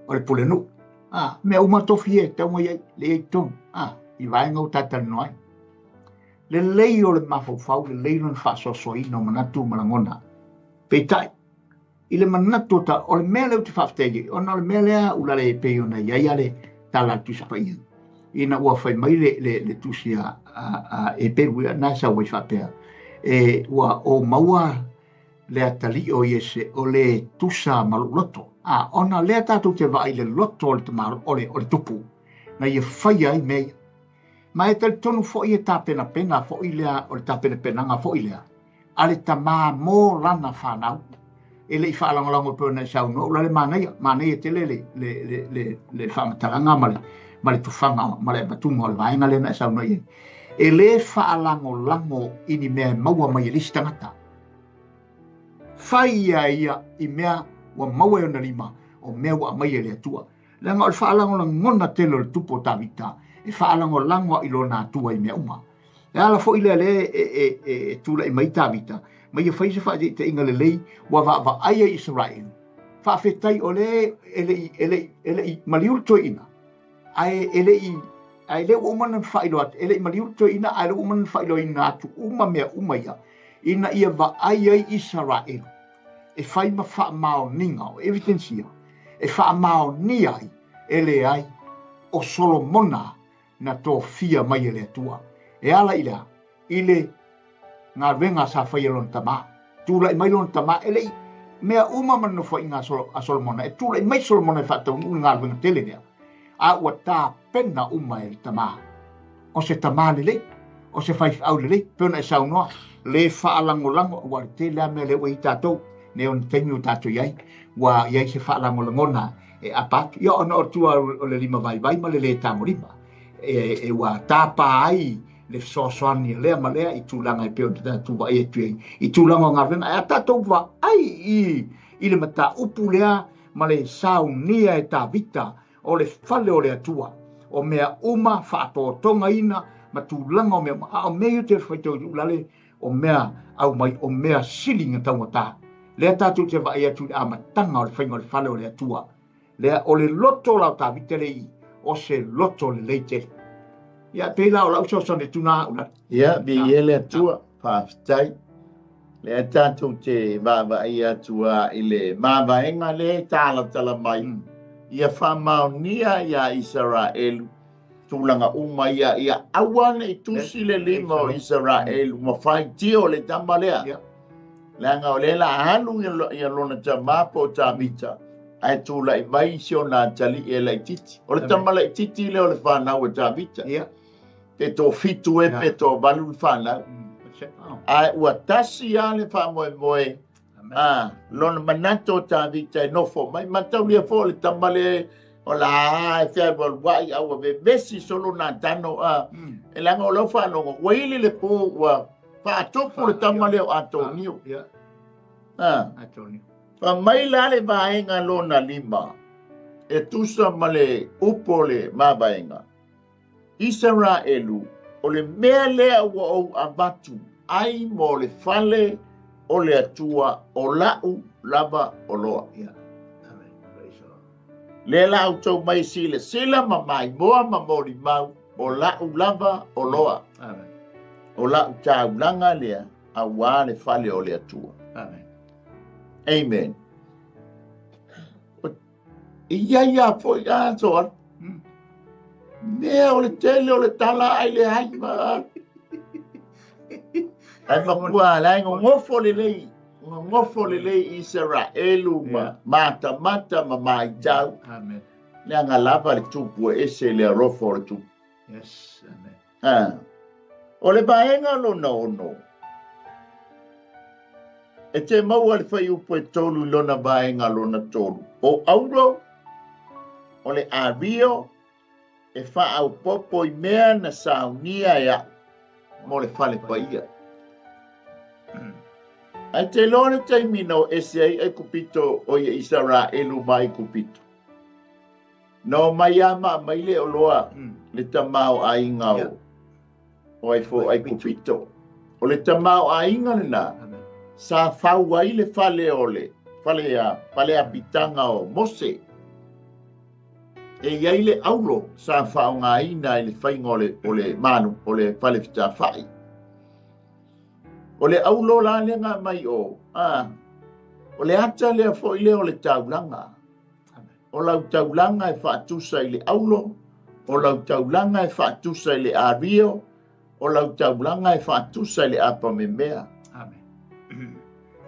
o le pulenuu. Mea uma tofi e tau mai ai, le iai tonu, i vaega ua tatalanoa ai. Lelei o le mafaufau, lelei lona faasoasoaina o manatu ma lagona. Peitai, i le manatu o ta, o le mea lea ou te faafetai ai, ona o le mea lea ulale e pei ona iai a le tala a le Tusi Paia. Ina ua fai mai le tusi a Eperu ia, na sau ai faapea, e ua o maua le atalii o Iese o le tusa ma lou loto. Ona lea tatou te vaai le loto o le tamā, o le tupu, na ia faia ai mea ia. Ma e talitonu foi e tapenapena foi lea, o le tapenapenaga foi lea, a le tamā mo lana whanau. E le i whaalangolago pe ona e saunoa, ula le manaia, manaia tele le whaamatalaga ma le tufaga ma le avatuga o le vaega lea na e saunoa i ai. E le whaalangolago i ni mea e maua mai e le isi tagata. Fai ia ia i mea ua maua e ona lima, o mea ua aumai e le Atua. Leaga o le faalagolagona tele o le tupu o Tavita, e faalagolago i lona Atua i mea uma. E ala foi lea le e tulai mai Tavita, ma ia fai se faataitaiga lelei ua vaavaai ai Israel. Faafetai o le e le i maliu le toeaina, ae e le i, ae le ua uma ona faailoa atu, e le i maliu le toeaina, ae le ua uma ona faailoaina atu uma mea uma ia, ina ia vaai ai Israel e fai ma faamaoniga o evidence ia, e faamaonia ai e leai o Solomona na tofia mai e le Atua. E ala i lea, i le galuega sa fai e lona tamā. Tulai mai lona tamā, e lei mea uma ma le nofoaiga a Solomona. E tulai mai Solomona e faataunuu le galuega tele lea. A ua tapena uma e le tamā. O se tamā lelei, o se faifeau lelei, pe ona e saunoa, le faalagolago, ua le tele a mea lea ua i tatou, nei o ni taimi o tatou i ai, ua iai se faalagolagona e apa atu. Ia ona o tua o le lima vaivai ma le le tagolima. E ua tāpā ai le fesoasoani a lea ma lea i tulaga e pei ona tatou vaai atu ai i tulaga o galuega. Ae a tatou vaai i le mataupu lea ma le saunia e Tavita o le fale o le Atua, o mea uma faatotogaina ma tulaga o mea uma. A o mea ia o te faitau i ulale o mea au mai o mea sili na taugata. Lea tatou te vaai atu i le amataga o le faiga o le fale o le Atua. Lea o le loto la o Tavita le i o se loto le leite. Ia pe la o lau fesoasoani atu na au la. Ia, viia le Atua, faafetai. Lea tatou te vaavaai atu a i le mavaega lea e talatala mai. Ia faamaonia ia Isaraelu tulaga uma ia, ia aua ne i tusi le lima o Isaraelu ma faitio le tama lea. Leaga o lea la alu ia lona tama po o Tavita, ae tulai mai si ona atalii e laitiiti. O le tama laitiiti lea o le fanau a Tavita. Pe toafitu e pe toavalu le fanau. Ae ua tasi lava le faamoemoe lona manatu o Tavita e nofo mai. Mataulia foi o le tama lea o la e fealualuai a ua vevesi solo Natano. E leaga o lau faalogo, ua ili le po ua faatupu le tama lea o Atonio. Fa mai la le vaega lona lima, e tusa ma le upu o le mavaega. Isaraelu, o le mea lea ua ou avatu ai mo le fale o le Atua o lau lava oloa. Lea la outou mai silasila ma maimoa ma molimau o lau lava oloa. O lau taulaga lea auā le fale o le Atua. Amen. Ia ia foi a soa. Mea o le tele o le tala ai le ai ma. Ai makua la ngofo le lei. Ngofo le lei Israelu ma mata mata ma maitau. Amen. Le ngalava le tupu ese le arofo o le tupu. Yes, amen. O le vaega lona ono. E te maua le whaiupu e tolu i lona vaega lona tolu. O auro, o le ario, e whaaupopo i mea na saunia e au, mo le fale paia. Ai te loa le taimi na o ese ai ai kupito o ia Isaraelu mai kupito. No mai ama mai le o loa le tamao ainga o o ai fo ai kupito. O le tamao ainga lena, sa fau ai le fale o le fale apitanga o Mose. E iai le aulo sa whaongaina i le whainga o le manu, o le fale fitawhai. O le aulo la le ngā mai o, o le ata lea foi lea o le taulanga. O lau taulanga e whaatusa i le aulo, o lau taulanga e whaatusa i le ario, o lau taulanga e whaatusa i le apamemea. Amen.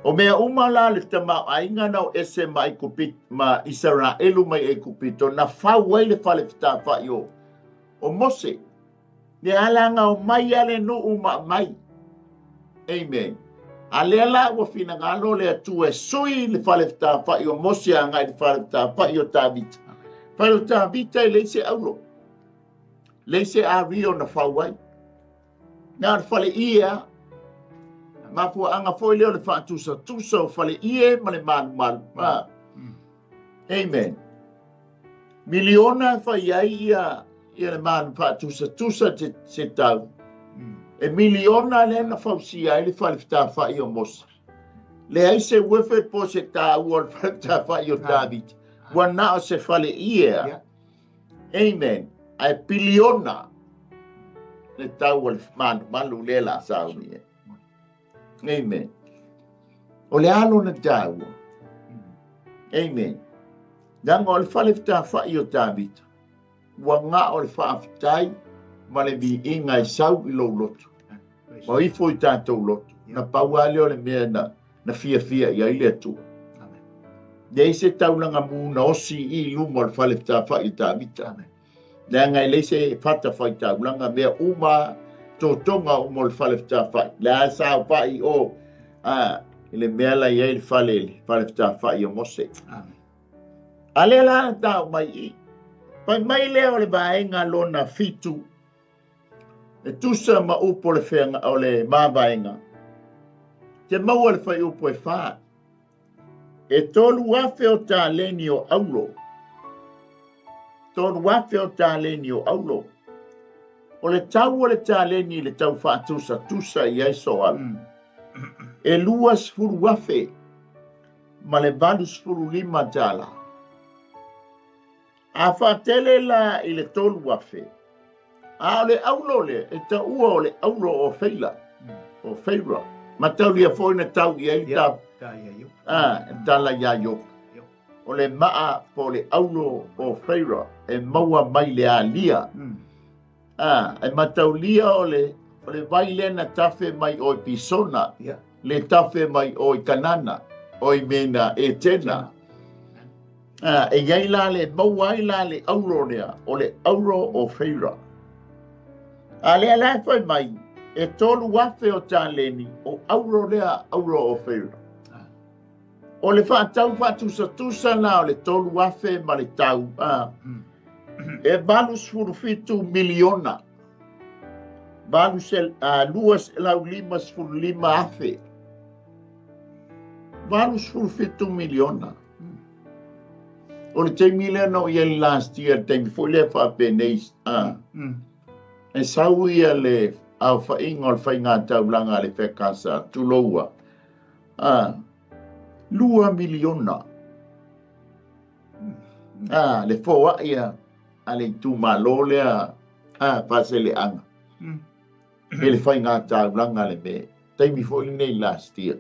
O mea uma la le tamao ainga na o ese mai kupit, ma Israelu mai e kupito, na fau ai le fale fitawhai o Mose. Le alanga o mai ale nuu ma mai. Amen. A lea la ua finagalo le Atua e sui le fale fitawhai o Mose a ngai le fale fitawhai o Tavita. Fale o Tavita e leise aulo. Leise ario na fau ai. Nā le fale ia, mafua anga foi leo le whaatusa tusa o fale ie ma le malu malu. Amen. Miliona whai ai ia le malu whaatusa tusa te se tau. E miliona le na fausia ai le fale fitawhai o Mose. Le ai se wefe po se tāua o le fale fitawhai o Davita. Ua nao se fale ia. Amen. Ai piliona le tau o le malu malu le la sauni e. Amen. O le alo na tāua. Amen. Nanga o le fale fitawhai o Davita. Ua ngā o le whaafitai ma le viinga i sau i lou loto. Ma ifo i tātou loto. Na paua leo le mea na fia fia i ai le Atua. Nei se taulanga mu na osi i luma o le fale fitawhai o Davita. Leaga e leai se fata whai taulanga mea uma totonga uma o le fale fitawhai. Le a sao pai o i le mea la i ai le fale fitawhai o Mose. A lea la tau mai i. Pai mai lea o le vaega lona fitu. E tusa ma upo le whenga o le mavaega. Te maua le whai upo e wha. E tolu afe o tāleni o aulo. Tolu afe o tāleni o aulo. O le tau o le tāleni le tau whaatusa tusa i ai so alu. E 25 ma le 85 tāla. A faatele la i le 3,000. A o le aulo lea, e taua o le aulo o Feila, o Feira. Mataulia foi na tau i ai ta tala ia Iopa. O le maa po le aulo o Feira e maua mai le alia. E mataulia o le vai lea na tafe mai o i Pisona, le tafe mai o i Kanana, o i mena e tena. E iai la le maua ai la le aulo lea, o le aulo o Feira. A lea la fai mai, e 3,000 o taleni o aulo lea, aulo o Feira. O le whaatau whaatusatusa la o le 3,000 ma le tau. E 87 miliona. 255,000. 87 miliona. O le taimi lea na o ia last year, taimi foi lea whaapenei. E sau ia le au whainga o le whainga taulanga le whekasa, tuloua. 2 miliona. Le foa ia a le itumalo lea paseleanga. E le whainga taulanga le me. Taimi foi nei last year.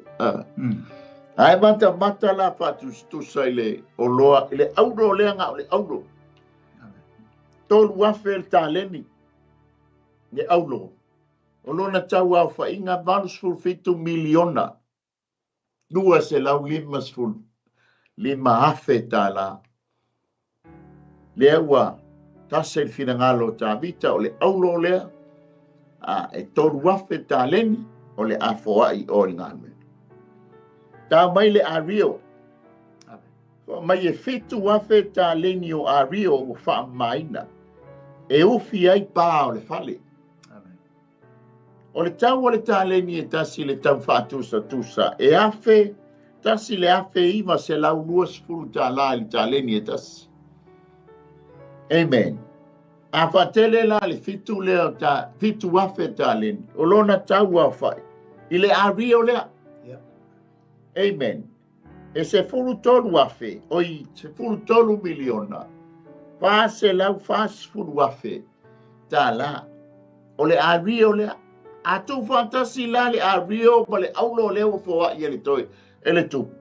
Ai mata mata la whaatustusa i le oloa, i le auro lea ngā o le auro. 3,000 le taleni. Le auro. O lona tau au whainga 87 miliona. 255,000 tāla. Lea ua tasa i le finagalo o Tavita o le aulo lea, e 3,000 taleni o le afoai o le galuega. Tau mai le ario. Mai e 7,000 taleni o ario ua faamamaina. E ufi ai pā o le fale. O le tau o le taleni e tasi le tau whaatusatusa. E afe, tasi le afe 920 tāla i le taleni e tasi. Amen. A whaatele la le 7 lea ta, 7,000 taleni. O lona tau au whai. I le ario lea. Amen. E 13,000, oi 13 miliona. 440,000 tāla. O le ario lea. A tū whātasi la le ario ma le aulo lea ua foa i le toi, e le tupu.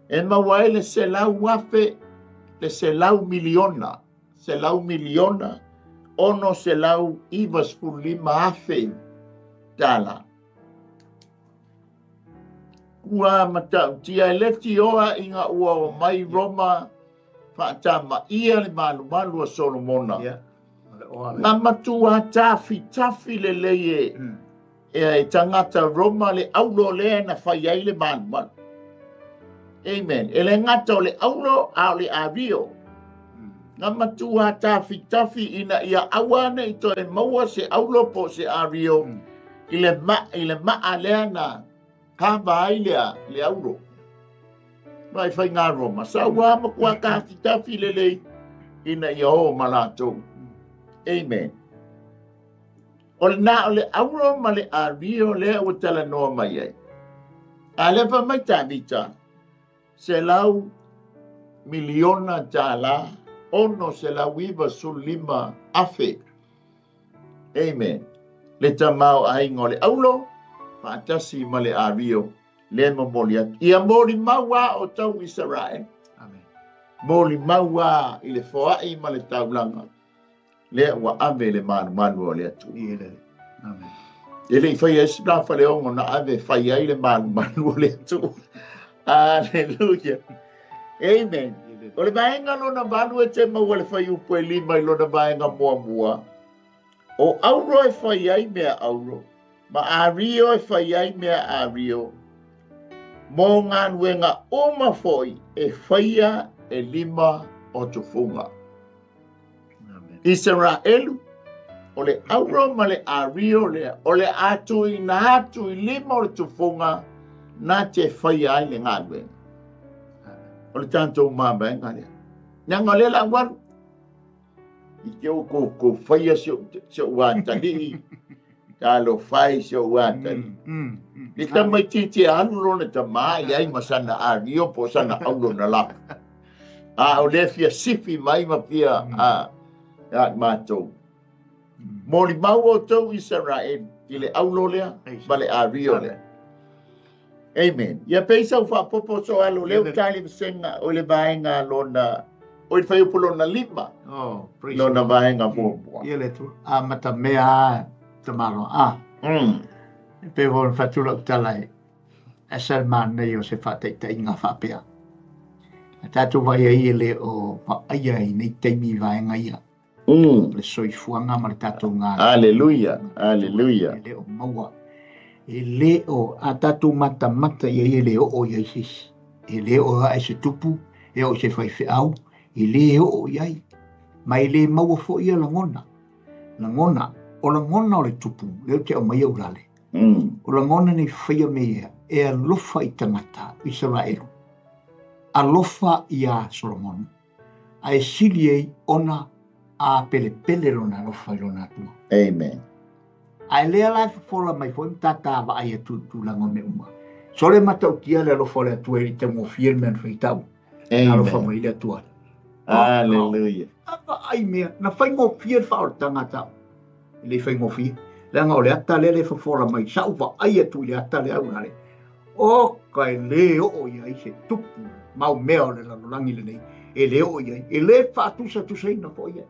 E maua e le 100,000, le 100 miliona, 100 miliona, 695,000 tāla. Kua matautia e leti oa i ngā ua o mai Roma whaatama ia le malumalu a Solomona. Ngā matua tawhi tawhi le lei e e tangata Roma le aulo lea na whai ai le malumalu. Amen. E le ngata o le aulo a o le ario. Ngā matua tawhi tawhi ina ia awane i toe maua se aulo po se ario i le maa lea na kava ai lea le aulo. Mai whai ngā Roma. Sa ua makua tawhi tawhi le lei ina ia o malatou. Amen. O le nā o le auro ma le ario lea ua talanoa mai ai. A lepa mai Tavita, 100 miliona tāla, 695,000. Amen. Le tamao ainga o le aulo, whaatasi ma le ario, le mamoli atu. Ia moli maua o tau Israel. Amen. Moli maua i le foai ma le taulanga. Lea ua ave le malumalu o le atu. Amen. E le i whai ai sila whaleongo na ave whai ai le malumalu o le atu. Hallelujah. Amen. O le vaenga lona valu e te maua le whai upu e lima i lona vaenga mua mua. O auro e whai ai mea auro. Ma ario e whai ai mea ario. Mō ngā nuenga o mafoi e whaia e lima o tufunga. Israelu, o le auro ma le ario lea, o le atu i na atu i lima o le tufunga, nā te whaia ai le ngā nuenga. O le tātou māmaenga lea. Nyanga le la waru. I te o ko whaia se o atali. Tā lo whai se o atali. Le tamai titi alu lona ta maa i ai masana ario po sana aulo na lapa. A o le fia sifi mai ma fia a mātou. Moli mau o tau Israel i le aulo lea ma le ario lea. Amen. Ia peisa u whaapopo so alo leo tali msenga o le vaenga lona o le whaiupu lona lima. Oh, praise lona vaenga muamua. Ia le tu. A mata mea te maro. A. Pe von whatula utala e. Asal mānei o se whātaita i ngā whāpea. A tātou vai ai ele o whaaia i nei teimi vaenga ia. Le soifuanga ma le tātou ngā. Hallelujah. Hallelujah. E le o maua. E le o a tātou mata mata ia e le o o ia isi. E le o a e se tupu, e o se whai wheau, e le o o iai. Ma e le maua fo ia langona. Langona, o langona o le tupu, leo te o mai au lale. O langona nei whaia me ia, e alofa i tangata, Israelu. Alofa ia Solomon. A e sili ei ona a pele pele lona alofa i lona atua. Amen. A e lea lai fofola mai foi mtata wa ai atu tūlanga me uma. Sole matautia le alofa le atua i te ngofie le mea whaitau. Amen. Alofa mai le atua. Hallelujah. Ava ai mea, na whai ngofie le whaor tangata. Le whai ngofie. Leanga o le ata le le fofola mai. Sa uva ai atu i le ata le au nale. O ka e le o ia i se tupu. Mau mea o le lalolangi le nei. E le o ia. E le whaatusa tusa ina fo ia.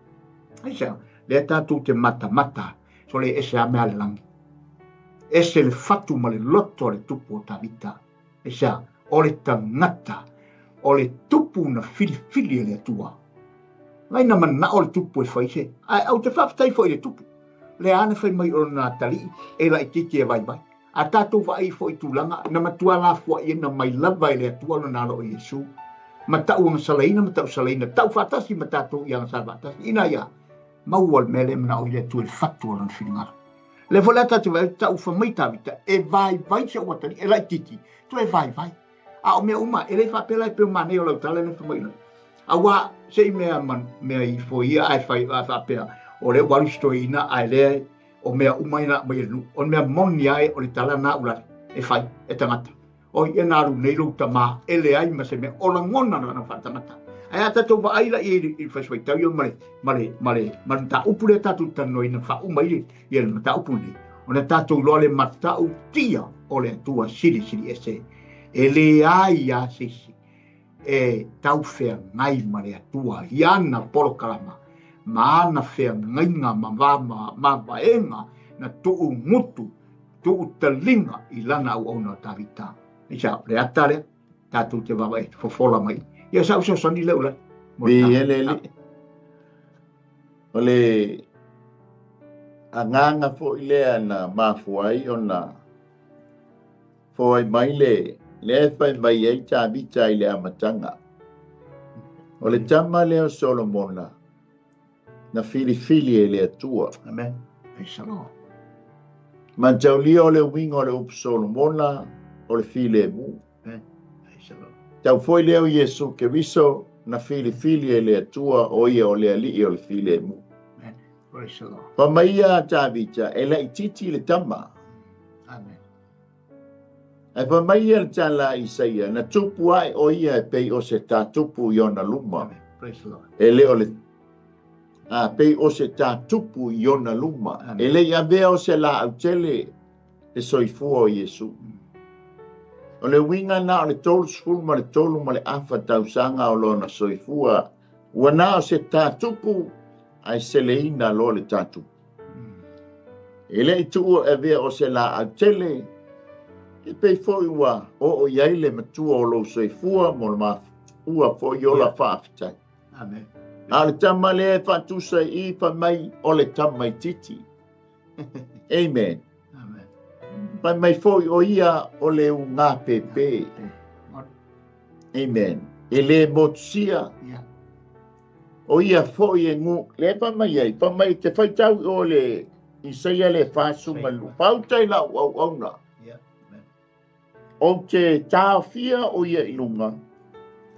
Aisa, le tātou te mata mata. So le ese a mea le langi. Ese le fatu ma le loto le tupu o Tavita. Ese o le tangata. O le tupu na filifili e le atua. Ngai na mana o le tupu e whaise. Ai au te whawhitai fo i le tupu. Le ane whai mai o nā tali. E la i titi e vai vai. A tātou whaai fo i tūlanga. Na matua la fua i na mai lava e le atua no nā lo o Yesu. Ma tau anga salaina, ma tau salaina. Tau whatasi ma tātou i anga salvatasi. Ina ia. Maua le mele mana o i le atua le fatu o lana whiringaro. Le fo le tātou vai, tau whamai tāvita, e vai vai se o atari, e lai titi, tu e vai vai. A o mea uma, e lei whapela e peo manei o lau tala le whamai la. A wā, se i mea, man, mea i fo ia, ai whai, a whapea, o le waru stoi ina, ai lea, o mea uma ina mai e nu, o mea moni ai o le tala nā ulale, e whai, e tangata. O ia nā ru nei rau tama, e le ai ma se mea, o la ngona na whatangata. Ai a tātou wa aila i i whaswai tau ia mare, mare, mare, mare tā upu le tātou tanoi na wha uma i le mata upu nei. O na tātou loa le matau tia o le atua sili sili ese. E le ai a sisi. E tau whea ngai ma le atua. Iana polo kalama. Ma ana whea ngainga ma wā ma vaenga na tuu ngutu, tuu talinga i lana au au na Tavita. Isa, le atare, tātou te wawa e fofola mai. Ia sa uso sani le ula. Vi hele li. O le anganga fo i lea na mafuai o na foai mai le le fai mai ai Tavita i le amatanga. O le tama lea o Solomona na filifili e le atua. Amen. Praise the Lord. Mantaulia o le uinga o le upu Solomona o le filemu. Amen. Praise the Lord. Tau foi leo Yesu Keriso na filifili e le atua o ia o le alii o le filemu. Amen. Praise the Lord. Pa mai a Tavita e lai titi le tama. Amen. Ai pa mai a le tala Isaia na tupu ai o ia e pei o se tā tupu i ona luma. Amen. Praise the Lord. E le o le a pei o se tā tupu i ona luma. Amen. E le ia vea o se la autele e soifua o Yesu. O le winga na o le tolu sefulu ma le tolu ma le afa tausanga o lona soifua. Ua na o se tā tupu ai seleina lo le tā tupu. E le i tuu e vea o se la autele e pei foi ua o o iai le matua o lou soifua mo le mafua foi o la whaaftai. Amen. A le tama le e whatusa i wha mai o le tama i titi. Amen. Amen. Whai mai foi o ia o le unga pepe. Amen. E le motusia. Yeah. O ia foi e ngu. Le wha mai ai. Wha mai te whaitau o le Isaia le whāsunga lu. Pautai la au au auna. Yeah. Amen. O te tāwhia o ia i lunga.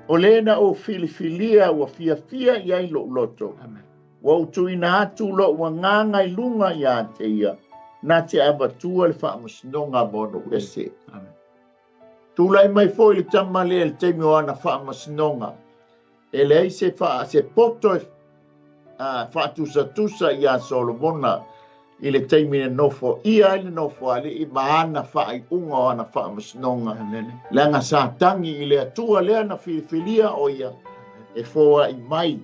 O lena o filifilia ua fia fia i ai lo loto. Amen. Ua utuina atu lo ua nganga i lunga i a te ia. Nā te awatua le whaamasinoga mono ese. Amen. Tūlai mai foi le tama lea le teimi o ana whaamasinoga. E leai se se poto e faatusatusa iā Solomona i le taimi na nofoia ai le nofoalii ma ana faaiuga o ana faamasinoga. Leaga sa tagi i le Atua lea na filifilia o ia e foai mai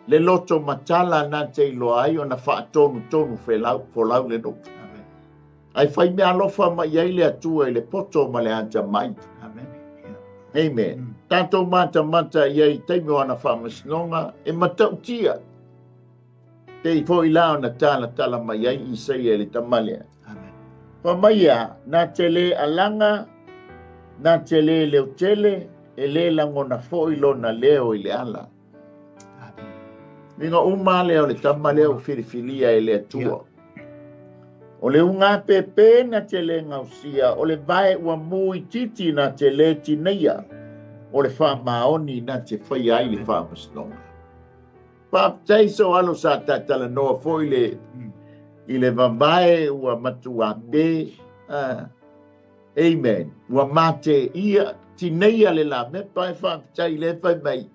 le loto matala na te iloa ai ona faatonutonu folau le nuu. Ae fai mea alofa mai ai le Atua i le poto ma le atamai. Amen. Tatou matamata i ai i taimi o ana faamasinoga e matautia. Pei foi la ona talatala mai ai Isaia i le tama lea. Fai mai a, na te lē alaga, na te lē leotele, e lē lagona foi lona leo i le ala. Uiga uma lea o le tama lea ua filifilia e le Atua. O le ugāpēpē na te lē gausia, o le vae ua mū itiiti na te lē tineia, o le faamaoni na te faia ai le faamasinoga. Faafetai so alo sa tatalanoa foi le i le vavae ua matuā pē. Amen. Ua mate ia tineia le lamepa e faafetai le fai mai.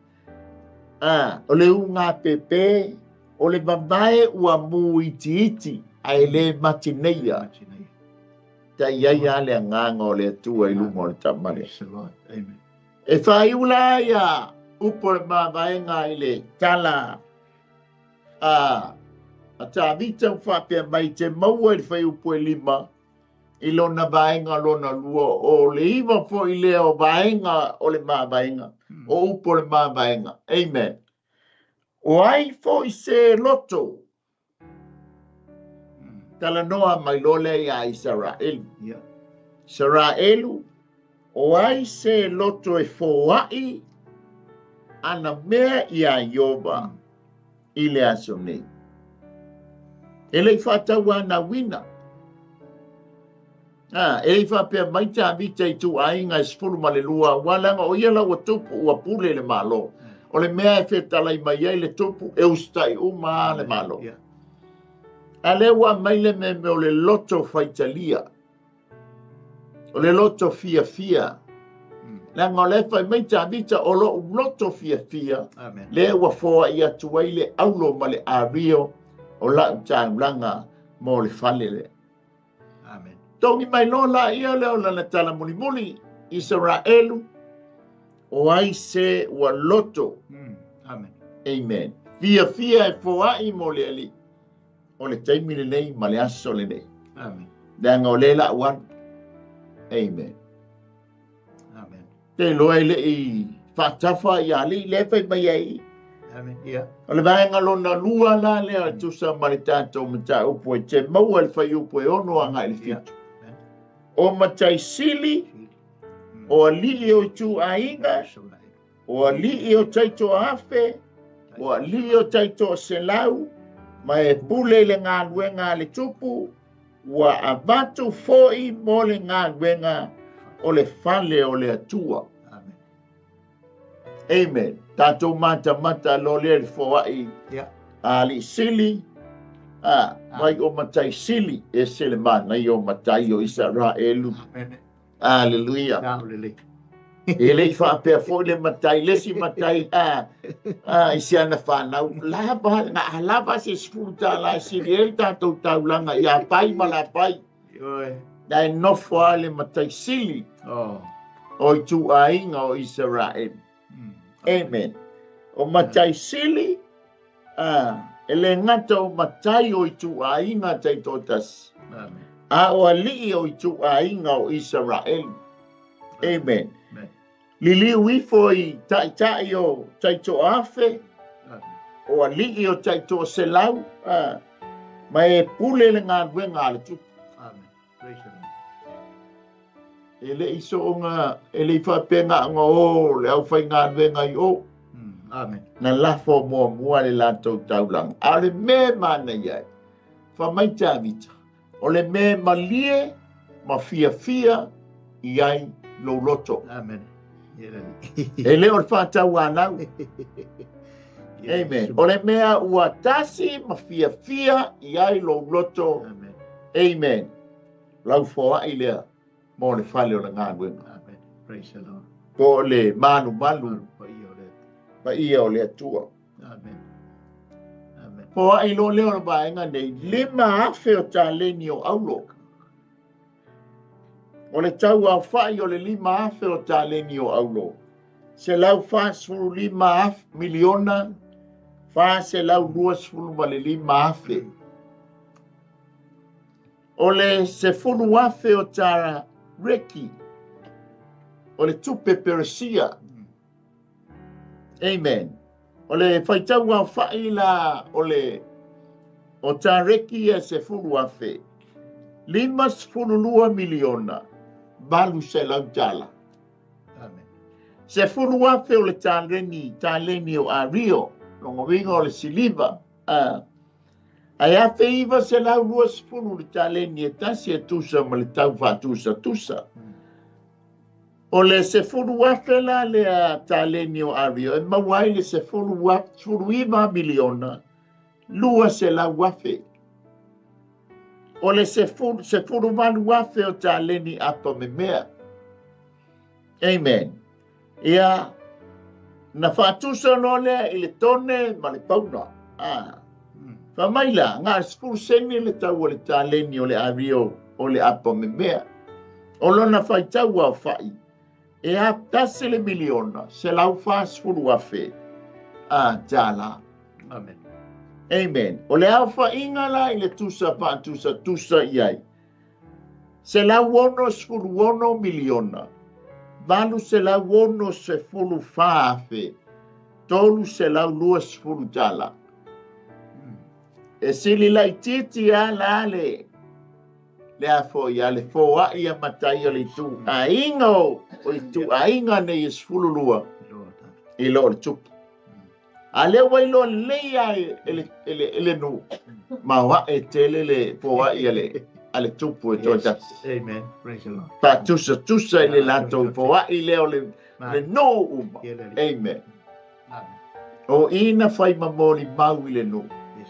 O le ugāpēpē, o le vavae ua mū itiiti ae lē matineia. Tai ai a le agaga o le Atua i luga o le tama lea. E faaiu la ia upu o le mavaega i le tala a Tavita ua faapea mai te maua i le fuaiupu e 5 i lona vaega lona 2 o le 9 foi lea o vaega o le mavaega, o upu o le mavaega. Amen. O ai foi se loto talanoa mai loa lea iā Isaraelu. Isaraelu, o ai se loto e foai ana mea iā Ieova i le aso nei. E le i faatauanauina. E le i faapea mai Tavita i tuaiga e 12, ua leaga o ia la ua tupu, ua pule le Malo. O le mea e fetalai mai ai le tupu, e usitai uma le Malo. A lea ua aumai le mea o le loto faitalia, o le loto fiafia. Leaga o lea fai mai Tavita, o lou loto fiafia, lea ua foai atu ai le aulo ma le ario o lau taulaga mo le fale lea. Togi mai loa la ia lea o lana tala mulimuli, Isaraelu, o ai se ua loto. Amen. Fiafia e foai mo le Alii o le taimi lenei ma le aso lenei. Leaga o lea lau alu. Amen. Te iloa e lei faatafa ia alii lea fai mai ai. O le vaega lona 2 la lea e tusa ma le tatou mataupu e te maua i le fuaiupu e 6 agai i le 7. O Mataisili, o alii o ituaiga, o alii o taitoafe, o alii o taitoaselau, ma e pule i le galuega a le tupu, ua avatu foi mo le galuega o le fale o le Atua. Amen. Tatou matamata loa lea i le foai a alii sili, mai o Mataisili, e se le manaia o matai o Isaraelu. Aleluia. E le i faapea foi le matai, le isi matai i si ana whanau. Lava, nga lava se $10 e sili ai le tatou taulaga ia pai ma la pai. Na e nofo a le matai sili o ituaiga o Isaraelu. Amen. O matai sili, e le gata o matai o ituaiga taitoatasi. A o alii o ituaiga o Isaraelu. Amen. Liliu ifo i taitai o taitoafe, o alii o taitoaselau, ma e pule le galuega a le tupu. E le i soonga, e le i faapea nga o le au whai galuega i o. Na lafo muamua le latou taulaga. A o le mea e manaia ai, fai mai Tavita, o le mea malie ma fiafia i ai lou loto. E le o le faatauanau. Amen. O le mea ua tasi ma fiafia i ai lou loto. Amen. Lau foai lea mo le fale o le galuega. Praise the Lord. Po o le malumalu paia o le Atua. Amen. Amen. Po ai lo leo le vaega nei, 5,000 o taleni o aulo. O le tau aofai o le 5,000 o taleni o aulo. 145 miliona 425,000. O le 10,000 o tareki o le tupe Peresia. Amen. O le faitau aofai la o le o tareki e 10,000. 52 miliona 800 tala. Amen. 10,000 o le taleni o Ario, longa uiga o le siliva. Ae 1920 le taleni e tasi e tusa ma le tau faatusa tusa. O le 10,000 la lea taleni o Ario, e maua ai le 19 miliona 200,000. O le 18,000 o taleni apa memea. Amen. Ia, na faatusa loa lea i le tone ma le pauna. Fa mai la, ngā 10 sene le tau o le taleni o le ario o le apa memea. O lona faitau aofai, e a tasi le miliona, 140,000 a tala. Amen. Amen. O le aofaiga la i le tusa faatusa tusa i ai. 166 miliona, 864,320 tala. E sili laitiiti a la le a foi a le foai a matai o le itu aiga o itu aiga nei e 12 i lo o le tupu. A lea ua iloa lelei a e le nuu ma oae tele le foai a le tupu e toatasi. Amen. Praise the Lord. Faatusatusa i le latou foai lea o le nuu uma. Amen. Amen. O ina fai ma moli mau i le nuu. Yes.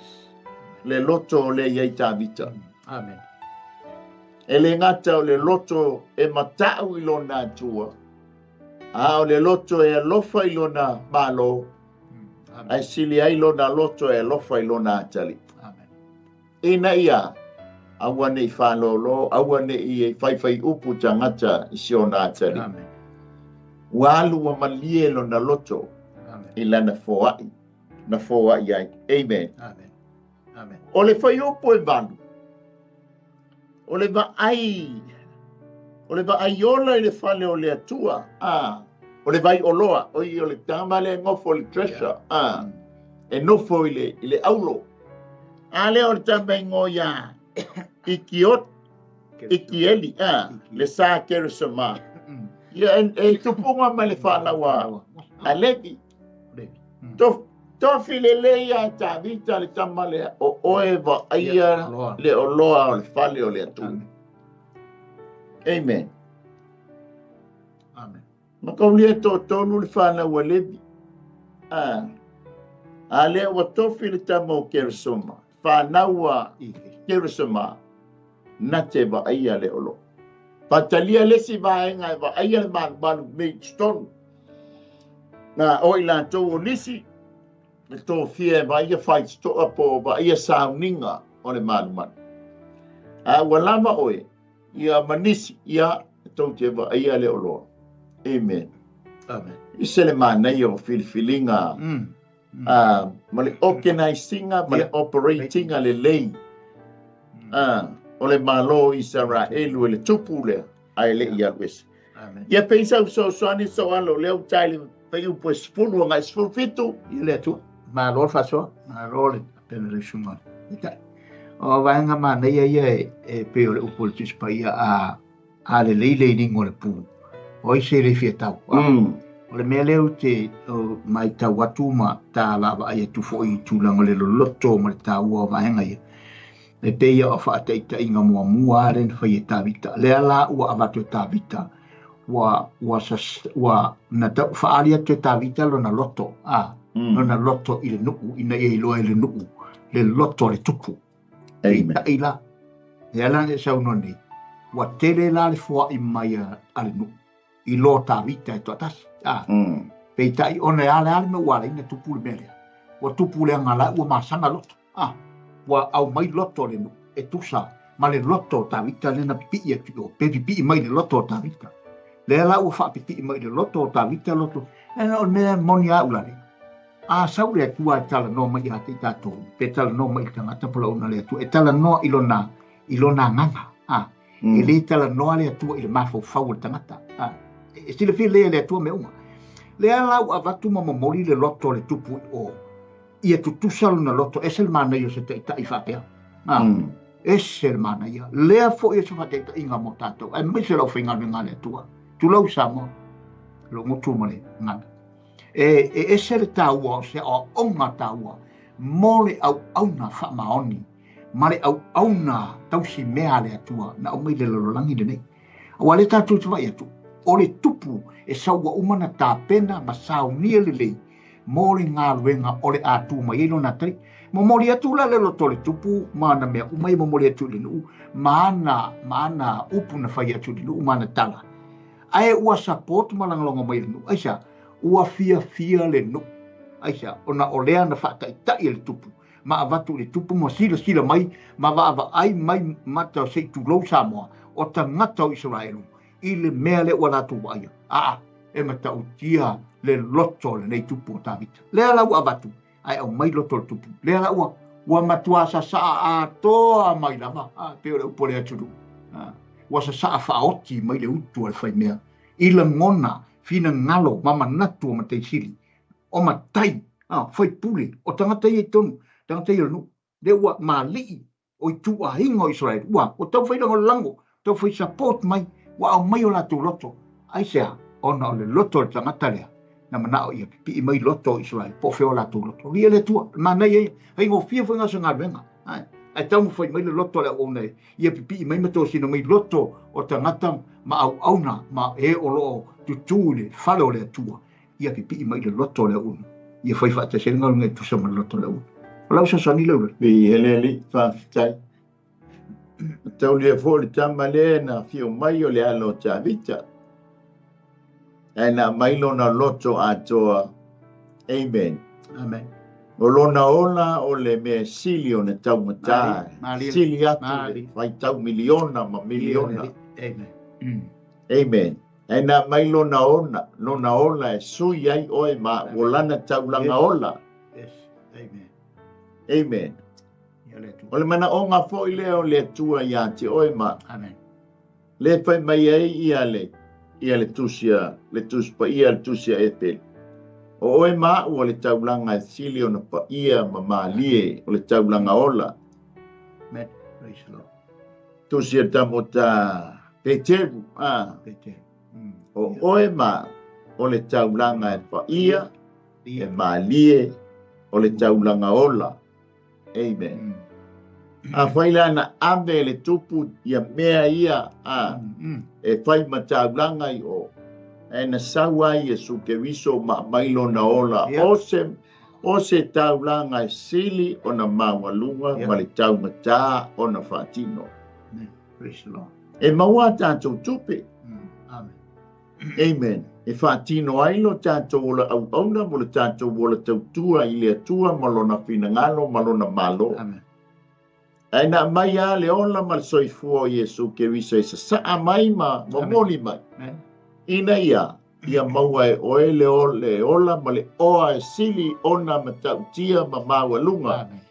Le loto o le iai Tavita. Amen. E le gata o le loto e matau i lona Atua. A o le loto e alofa i lona malo. Amen. Ai sili ai lona loto e alofa i lona atali. Amen. Ina ia, aua nei whalolo, aua nei e whaiwhai upu tangata i si ona atali. Amen. Ua alu wa malie lona loto Amen. i lana foai, na foai ai. Amen. Amen. Amen. O le whai upu e valu, o le vaai, o le vaai ola i le fale o le Atua, o le vai oloa, o i o le tama le ngofo le treasure, e nofo i le aulo. A lea o le tama ingo ia, Ikieli, le sa Keresama. Ia, e tupunga ma le whanawa a Levi. Tofi le lei a Tavita le tama lea, o oe vaaia le oloa o le fale o le Atua. Amen. Amen. Makaulia tō tolu le whānau a Levi. A lea ua tofi le tama o Keresoma. Whānau a Keresoma. Na te vaaia le olo. Patalia lesi vaenga e vaaia le malumalu mei tonu. Nā o i lātou o nisi, le tōfia e vaaia whaititoa po vaaia sauninga o le malumalu. A ua lava oe, ia manisi, ia tau te vaaia le oloa. Amen. Amen. I se le mānei o filifilinga, ma le organizinga, ma le operatinga le lei. O le malo Israelu e le tupu lea, ai le ia wese. Amen. Ia peisa so soani so alo leo tai le pei upo e 10 ngai 17. Ia le atu, malo le fasoa, malo le pena le sunga. Ita. O vaenga mānei ia e pe o le upo le tusi paia a le lei lei ningo le pū. O i se le fia tau. O le mea leo te mai tau atu ma tā lava ai atu foi i tūlanga le loloto ma le tāua o vaenga ia. Le te ia o whaataita inga mua mua are na whai e Tavita. Lea la ua avatu e Tavita. Ua na tau whaari atu e Tavita lona loto. Lona loto i le nu'u, ina ia iloa i le nu'u. Le loto le tupu. Amen. E la. E ala e sau no nei. Ua tele la le fua'i mai a le nu'u. i lo Tavita e toatasi. Peitai ona e ale ale me ua ala ina tupu le mea lea. Ua tupu le aga ua masaga loto. Ua au mai loto le nu e tusa ma le loto o Tavita le na pipii atu o pe pipii mai le loto o Tavita. Le la ua faapipii mai le loto o Tavita loto. E na o le mea moni a ulale. A sau le Atua e talanoa mai ia te i tatou, pe talanoa mai i le tagata po o le auauna a le Atua, e talanoa i lona agaga. E le talanoa le Atua i le mafaufau o le tagata. E silafia lelei e le Atua mea uma. Lea la ua avatu ma momoli le loto o le tupu i o, ia tutusa lona loto, ese le manaia o se taitai faapea. Ese le manaia. Lea foi o se faataitaiga mo tatou, aemaise le aufaigaluega a le Atua. Tulou Samoa, lou gutu ma le gagana. E ese le taua o se aoaoga taua mo le auauna faamaoni ma le auauna tausi mea a le Atua na aumai le lalolagi lenei. Aua le tatou te vaai atu, o le tupu e sau ua uma na tapena ma saunia lelei mo le galuega o le a tu mai ai lona atalii. Momoli atu la le loto o le tupu ma ana mea uma ia momoli atu i le nuu ma ana upu na fai atu i le nuu ma ana tala. Ae ua support ma lagolago mai le nuu. Aisha, ua fiafia le nuu. Aisha, ona o lea na faataitai e le tupu. Ma avatu i le tupu ma silasila mai ma vaavaai mai mata o se i tulou Samoa o tagata o Isaraelu i le mea lea ua latou vaaia. E matautia le loto o lenei tupu o Tavita. Lea la ua avatu, ae aumai loto o le tupu. Lea la ua matua sasaa atoa mai lava, pe o le upu o le atunuu. Ua sasaa faaoti mai le utu a le faimea. I lagona, finagalo, ma manatu o mataisili. O matai, faipule, o tagata ia i tonu, tagata ia o le nuu. Lea ua malii o ituaiga o Israel. Ua tau fai lagolago, tau fai support mai, ua aumai o latou loto. Aisea, ona o le loto o le tagata lea, na manao ia pipii mai loto o Israel, po o fea o latou loto. Lia le Atua, manaia ia, faigofie foi ngā se galuega. Ai tau mawhai mai le loto le auauna e, ia pipii mai ma tosina mai loto o tagata ma auauna ma e o loo tutu i le fale o le Atua. Ia pipii mai le loto o le auauna. Ia fai faatasi ai le galuega e tusa ma le loto o le auauna. O lau fesoasoani lea ula. Viia le Alii, faafetai. Taulia foi le tama lea na fio mai o le alo o Tavita. Ae na mai lona loto atoa. Amen. Amen. O lona ola o le mea sili o na taumata. Sili atu le faitau miliona ma miliona. Amen. Amen. Ae na mai lona ona, lona ola e sui ai oe ma o lana taulaga ola. Yes. Amen. Amen. O le manaoga foi lea o le Atua ia te oe ma. Amen. Le fai mai ai ia le tusia, le tusi paia, le tusia Efeli. O oe ma ua le taulaga e sili ona paia ma malie o le taulaga ola. Amen. Praise the Lord. Tusia tamota Peteru. Peteru. O oe ma o le taulaga e paia e malie o le taulaga ola. Amen. A whai la na ame le tupu ia mea ia e whai mataulanga i o. E na saua i Yesu Keriso ma mailo na ola. O se taulanga e sili o na maualuga ma le taumata o na whaatino. Praise the Lord. E maua tātou tupe. Amen. Amen. E whaatino ai lo tātou ola au auna mo le tātou ola tautua i le Atua ma lona finagalo ma lona malo. Amen. Ae na mai a le ola ma le soifua o Iesu Keriso e sasaa mai ma momoli mai. Ina ia, ia maua e oe le ola ma le oa e sili ona matautia ma maualuga. Amen.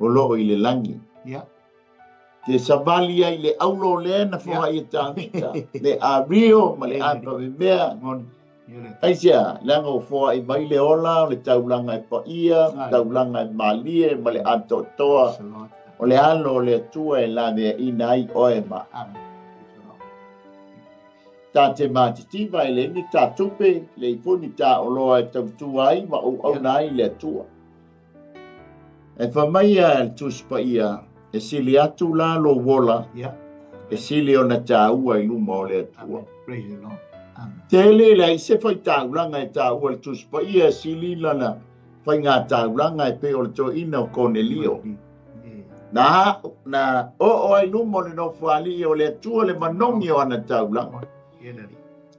O loo i le langi. Yeah. Te savali ai le aulo le na foha i Tavita, le ario ma le apavemea. Aisea, leaga o foha i mai le ola, o le taulaga e paia, taulaga e malie ma le atoatoa. O le alo o le Atua e laveaina ai oe ma. Tā te mātitiva e le ni tā tupe, le ipuni tā oloa e tautua ai ma auauna ai le Atua. E whamaia e le tusi paia, e sili atu la lo wola, e sili ona tāua i luma o le Atua. Praise the Lord. Amen. Te le lai se whai tāulanga e tāua le tusi paia, e sili lana whai ngā tāulanga e pe o le toina o Konelio. Na o o ai luma o le nofoali o le Atua le manongi o ana tāulanga.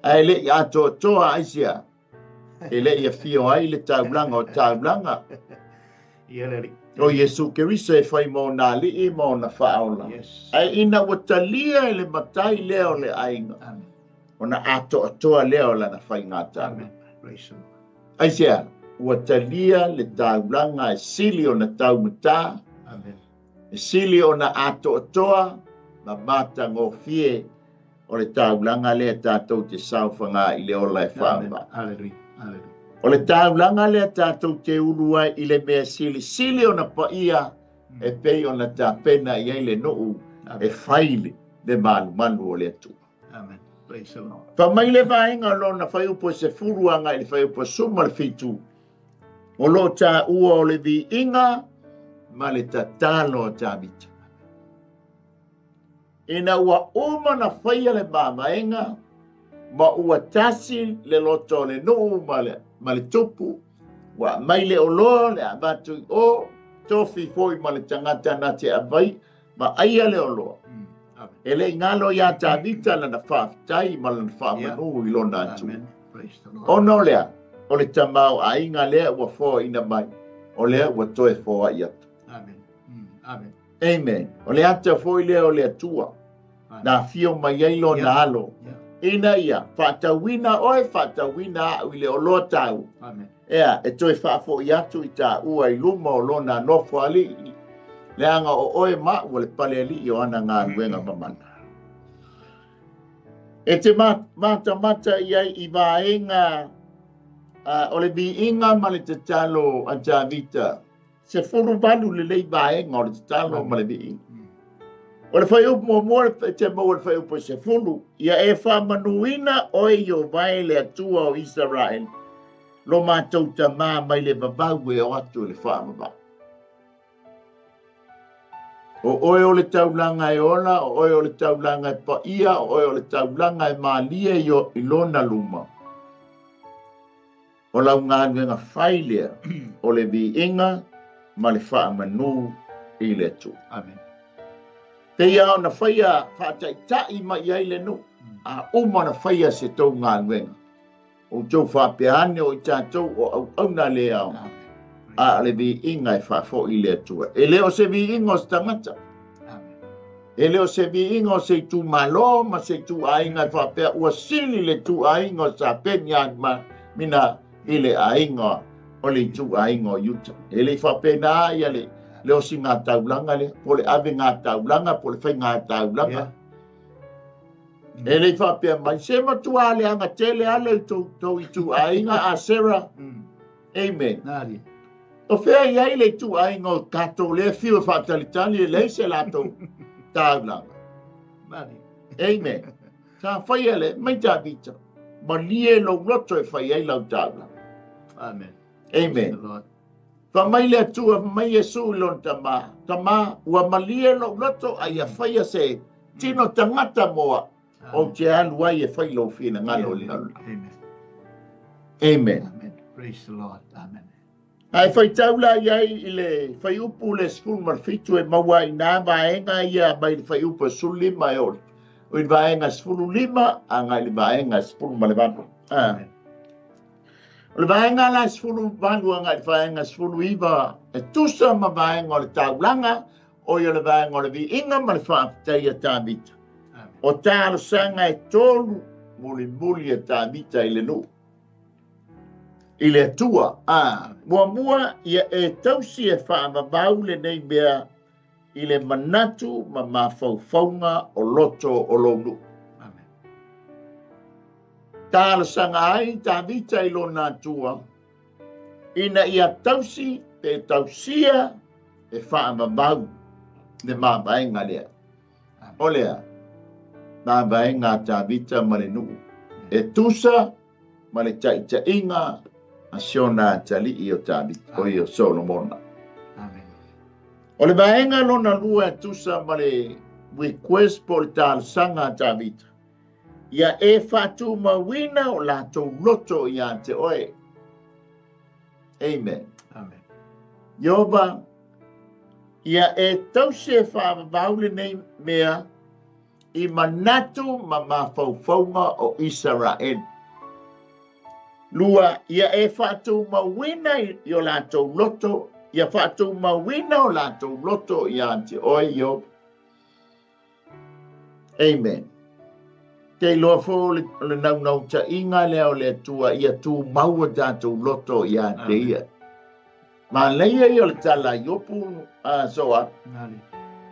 Ae le'i atoatoa aisia e le'i afio ai le taulaga o taulaga. Ia le Alii. O Iesu Keriso e fai ma ona alii ma ona faaola. Yes. Ae ina ua talia e le matai lea o le aiga, Amen. ona atoatoa lea o lana faigataga. Amen. Praise the Lord. Aisea, ua talia le taulaga e sili ona taumatā, Amen. e sili ona atoatoa ma matagofie o le taulaga lea tatou te saofagā i le ola e Amen. faavavau. Hallelujah. Hallelujah. O le taulaga lea tatou te ulu ai i le mea silisili ona paia e pei ona tapena i ai le nuu e Amen. fai le malumalu o le Atua. Amen. Praise the Lord. Fa mai le vaega o lona fuaiupu e 10 agai i le fuaiupu e 17, o lo o taua o le viiga ma le tatalo a Tavita. Ina ua uma na faia le mamaega, ma ua tasi le loto o le nuu ma le tupu, ua mai le oloa le avatu i o, tofi foi ma le tagata na te avai, ma aia le oloa. Amen. E le ingalo ia Tavita lana faafetai ma lana faamanu i lona atu. Amen. Praise the Lord. Ona o lea, o le tamao aiga lea ua foaina mai, o lea ua toe foai atu. Amen. Amen. Amen. O le ata foi lea o le Atua. Amen. Na fio mai ai lona alo. Yeah. Ina ia, faatauina oe, faatauina au i le oloa tau. Amen. Ea, e toe faafoi atu i taua i luma o lona nofo alii. Leaga o oe ma ua le pale alii o ana galuega mamana. E te matamata i ai i vaega, o le viiga ma le tatalo a Tavita. Se 18 lelei vaega o le tatalo ma le viiga. O le fuaiupu muamua e te maua le fuaiupu 10, ia e faamanuina oe i o vae le Atua o Israel, lo matou tamā mai le vavau e o atu i le faavavau. O oe o le taulaga e ola, o oe o le taulaga e paia, o oe o le taulaga e malie i lona luma. O lau galuega fai lea, o le viiga ma le faamanu i le Atua. Amen. Te ia ona faia faataitai mai ai le nuu, a uma ona faia se tou galuega. O tou faapeane o i tatou o auauna le ao. Amen. A le viiga e faafoi le Atua. E le o se viiga o se tagata. Amen. E le o se viiga o se itumalo ma se ituaiga e faapea ua sili le ituaiga o sa penia ma mina i le aiga o le ituaiga o Iuta. E le i faapena ia le osi ngā taulanga le, po le ave ngā taulanga, po le whai ngā taulanga. Yeah. E le i faapea mai, se matua le anga tele ale i tō ituaiga a Sarah. Amen. Nāri. O whea i ai le ituaiga o tātou le whiu e whaatalitali e leise lātou taulanga. Nāri. Amen. Sa whaia le, mai Tavita, ma lie lo loto e whai ai lau taulanga. Amen. Amen. Praise the Lord. Fa mai le Atua, mai Iesu i lona tamā. Tamā, ua malie lou loto, a ia whaia se tino tangata moa. O te alu ai e whai lou whina ngalo le alu. Amen. Amen. Amen. Praise the Lord. Amen. Ai whai taula i ai i le whai upu le 17 e maua i nā vaenga ia mai le whai upu 15 e ole. O i vaenga 15, a ngai le vaenga 18. Amen. O le vaenga la 18 a ngai le vaenga 19, e tusa ma vaenga o le taulaga, o ia le vaenga o le viiga ma le faafetai a Tavita. Amen. O talosaga e tolu mulimuli a Tavita i le nuu. I le Atua, a muamua ia e tausi e faavavau lenei mea i le manatu ma mafaufauga o loto o lou nuu. Amen. Talosaga ai Tavita i lona Atua, ina ia tausi pe tausia e faavavau le mavaega lea. Amen. O lea, mavaega a Tavita ma le nuu. E tusa ma le taitaiga a siona atalii o Tavita, o ia o Solomona. Amen. O le vaega lona lua e tusa ma le request po le talosaga a Tavita. Ia e faatumauina o latou loto ia te oe. Amen. Amen. Iova, ia e tausi e faavavau lenei mea I manatu ma mafaufauga o Isaraelu. Lua, ia e faatumauina i o latou loto, ia faatumauina o latou loto ia te oe Ieova. Amen. Te iloa foi o le naunautaiga lea o le Atua ia tumau o tatou loto ia te ia. Manaia ia o le tala a Iopu soa,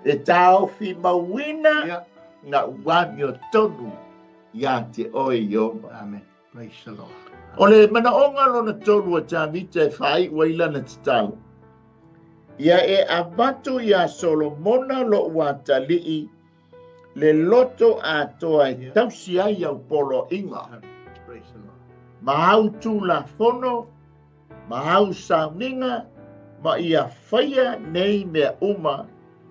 e taofi mauina na uamiotonu ia te oe Ieova. Amen. Praise the Lord. O le manaoga lona tolu a Tavita e faaiu ai lana tatalo, ia e avatu iā Solomona lo'u atalii le loto atoa e tausi ai au poloaiga, Praise the Lord. ma au tulafono, ma au sauniga, ma ia faia nei mea uma,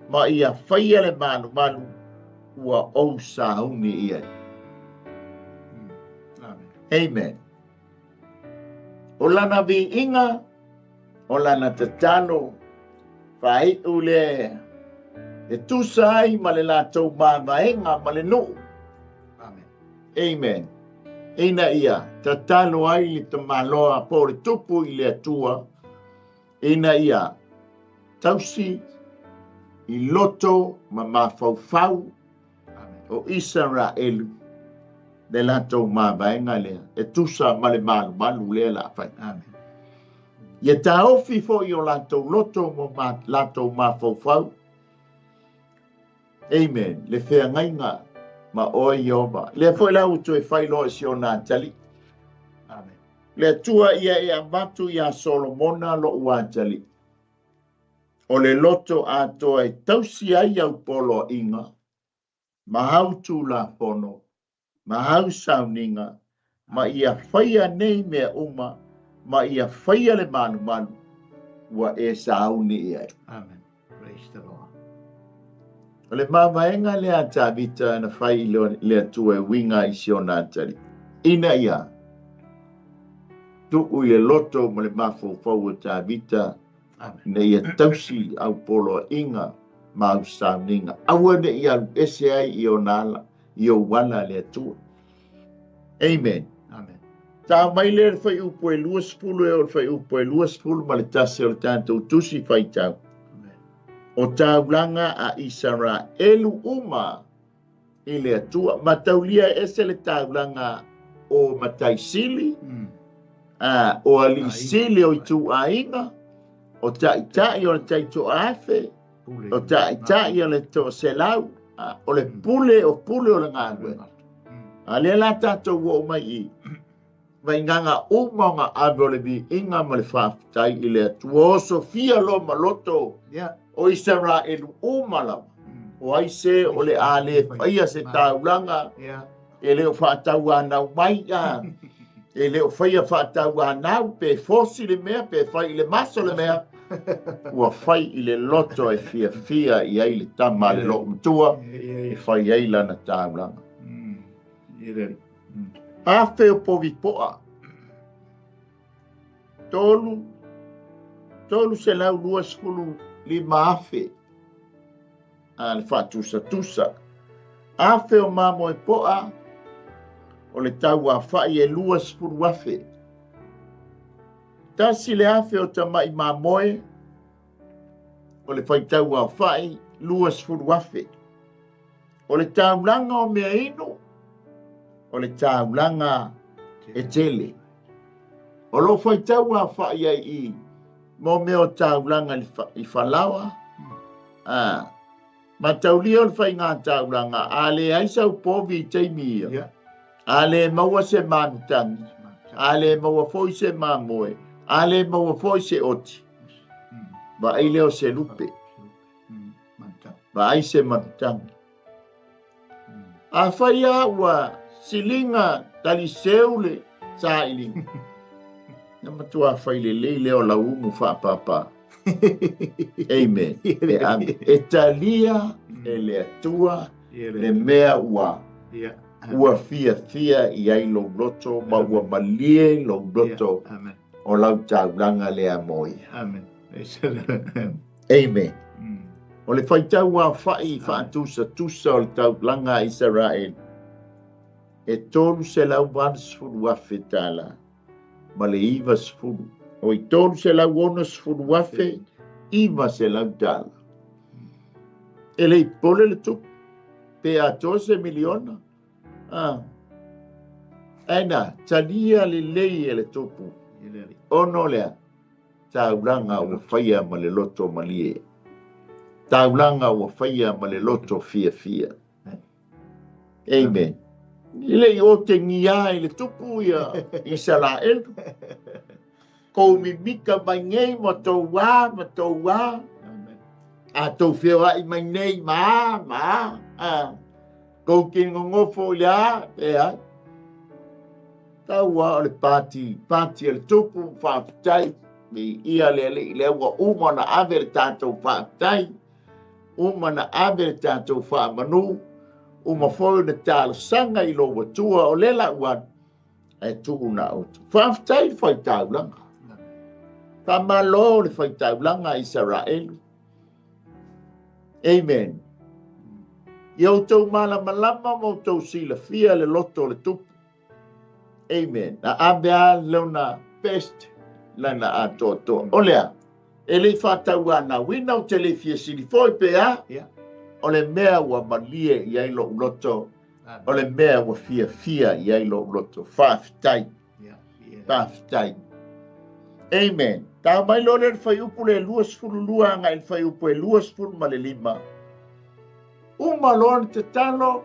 ma ia faia le malumalu ua ou sauni i ai. Amen. Amen. O lana viiga, o lana tatalo, faaiu le e tusa ai ma le latou mavaega ma le nuu. Amen. Amen. Ina ia tatalo ai le tamaloa po o le tupu i le Atua, ina ia tausi i loto ma mafaufau Amen. o Isaraelu le latou mavaega lea e tusa ma le malumalu lea la fai. Amen. Ia taofi foi o latou loto ma latou mafaufau. Amen. Le feagaiga ma oe Ieova. Lea foi la ua toe fai loa i si ona atalii. Amen. Le Atua ia e avatu iā Solomona lo'u atalii, o le loto atoa e tausi ai au poloaiga, ma au tulafono, ma au sauniga, ma ia faia nei mea uma, ma ia faia le malumalu ua e sauni i ai. Amen. Praise the Lord. O le mavaega lea a Tavita na fai i le Atua e uiga i si ona atalii, ina ia tuu i le loto ma le mafaufau o Tavita, Amen. ina ia tausi au poloaiga ma au sauniga, aua ne i alu ese ai i ona ala, i ou ala le Atua. Amen. Amen. Tā mai lea le fuaiupu e 20 e o le fuaiupu e 21 o le tatou tusi faitau. Amen. O taulaga a Isaraelu uma i le Atua. Mataulia e ese le taulaga o Mataisili, o Aliisili o Ituaiga, o Taitai o le Taitoafe, o Taitai o le Toaselau, o le pule o pule o le galuega. A lea la tatou oo mai i vaingaga uma o ngā ave o le viiga ma le faafetai i le Atua. O Sofia lo ma loto o Isaraelu uma lava. O ai se o le a le faia se taulaga, e le o faatauanau mai, e le o faia faatauanau, pe fosi le mea, pe fai i le maso le mea, ua fai i le loto e fiafia i ai le tama le loo matua, e fai ai lana taulaga. Afe o povipoa, 325,000 a le faatusatusa. Afe o mamoepoa, o le tauafa'i e 20,000. Tasi le afe o tama'i mamoe, o le faitauafa'i 20,000. O le taulaga o mea inu, o le taulaga e tele. O lo faitauafa'i ai i mo mea o taulaga i falaoa, mataulia o le faiga taulaga, a le ai sau povi i taimi ia. A le maua se manutagi, a le maua foi se mamoe, a le maua foi se oti. Vaai lea o se lupe, vaai se manutagi. A fai a ua siliga taliseu le sailiga, na matua fai lelei lea o lauumu faapapa. Amen. E talia e le Atua le mea ua ua fiafia i ai lou loto ma ua malie lou loto o lau taulaga lea mo ia. Amen. Amen. O le faitau aofa'i faatusatusa o le taulaga a Isaraelu, e 380,000 tala ma le 90, oi 360,000 900 tala. E le i pole le tupu, pe atoa se miliona. Ae na talia lelei e le tupu, ona o lea, taulaga ua faia ma le loto malie. Taulaga ua faia ma le loto fiafia. Amen. E le i otegia i le tupu ia Isaraelu. Kou mimika mai nei ma tou wā, ma tou wā. A tou feoai mai nei ma a, ma a. Kou ki ngongofo i le a, e ai. Taua o le pati, pati e le tupu, whaapitai. Mi ia le alii le ua uma na ave le tātou whaapitai. Uma na ave le tātou whaamanu. Uma foi na talosaga i lou Atua o le lau atu. Ae tuu na outou. Faafetai le faitaulaga. Faamalo le faitaulaga a Isaraelu. Amen. Ia outou malamalama ma outou silafia le loto o le tupu. Amen. Na ave a lona best lana atoatoa. O lea, e le i faatauanauina ou te le fia sili foi pe a, o le mea ua malie i ai lou loto, o le mea ua fiafia i ai lou loto. Faafetai. Faafetai. Amen. Ta mai loa lea le fuaiupu le 22 agai i le fuaiupu e 25. Uma loa le tatalo,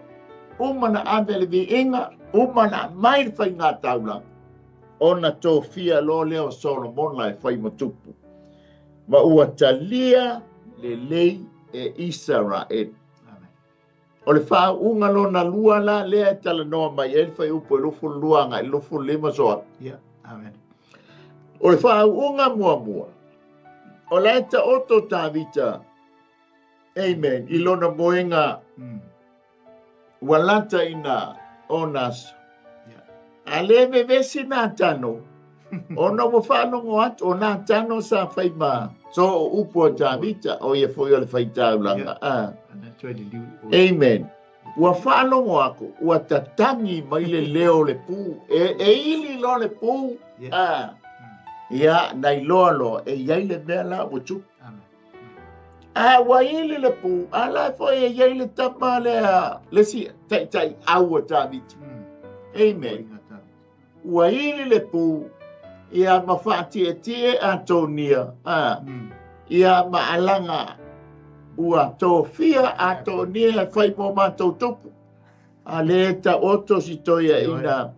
uma na ave le viiga, uma na aumai le faigataulaga, ona tofia loa lea o Solomona e fai ma tupu. Ma ua talia lelei e Isaraelu. O le faauuga lona lua la lea e talanoa mai ai le fuaiupu e 22 agai i le 25 soa. Amen. O le faauuga muamua, o la e taoto Tavita, amen, i lona moega ua lata ina ona aso. A le vevesi Natano, ona ua faalogo atu, o Natano sa fai ma so o upu a Tavita, o ia foi o le faitaulaga. Amen. Ua faalogo aku, ua tatagi mai le leo le pu, e ili loa le pu, ia, nai loa loa, e iai le mea la ua tupu. A ua ili le pu, a la foi e iai le tama lea, le si taitai au a Tavita. Amen. Ua ili le pu, ia ma faatietie Atonia, ia ma alaga, ua tofia Atonia e fai mo mātou tupu. A le taoto si toia ina,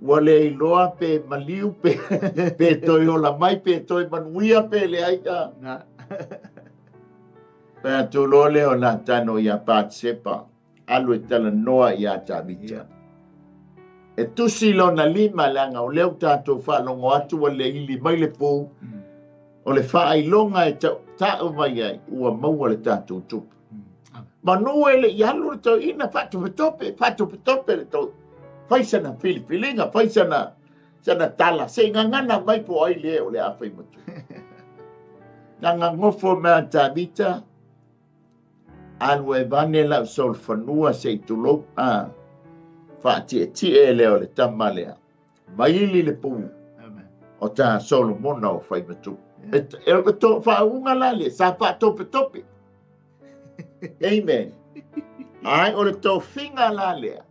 ua le iloa pe maliu pe, pe toi ola mai, pe toi manuia pe le aika. Pe atu loa lea o Natano ia Patsepa, alu e talanoa ia Tavita. E tusi lona lima leaga o lea ua tatou faalogo atu ua le ili mai le pu, o le faailoga e ta'u mai ai, ua maua le tatou tupu. Manu e le i alu le toeaina, faatopetope, faatopetope le toeaina. Fai sana filifiliga, fai sana tala, se i gagana mai po o ai le o le a fai matua. Na gagofo mea Tavita, alu e vane lau solofanua se i tulou, faatietie lea o le tama lea. Maili le pu o tā Solomona o fai matua. E to faauuga la le, sa faatopetope. Amen. Ai, o le tofiga la lea,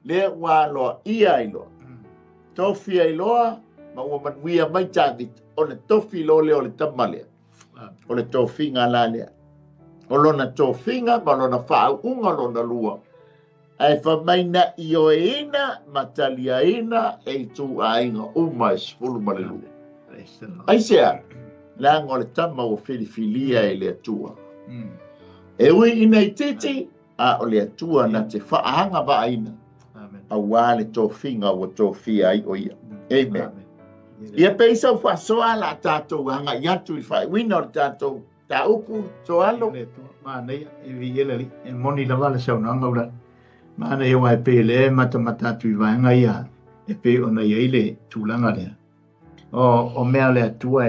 lea ua aloa ia ai loa. Tofi ai loa, ma ua manuia mai Tavita, o le tofi loa lea o le tama lea. O le tofiga la lea. O lona tofiga ma lona faauuga lona lua. Ae famaina i oeina ma taliaina e i tūāinga uma e 12. Ai sea, leaga o le tama ua filifilia e le Atua. E ui ina i titi, a o le Atua na te faahaga vaaina. Auā le tofiga ua tofia ai o ia. Amen. Ia pe isa u faasoa la tātou hanga i atu i faaiuina o le tātou tāupu soalo. Mānaia, e vi ele li, e moni lava le saunoaga ula. Mānaia wa e pe le matamata atu i vaega ia, e pe ona ia i le tulaga lea. O mea le Atua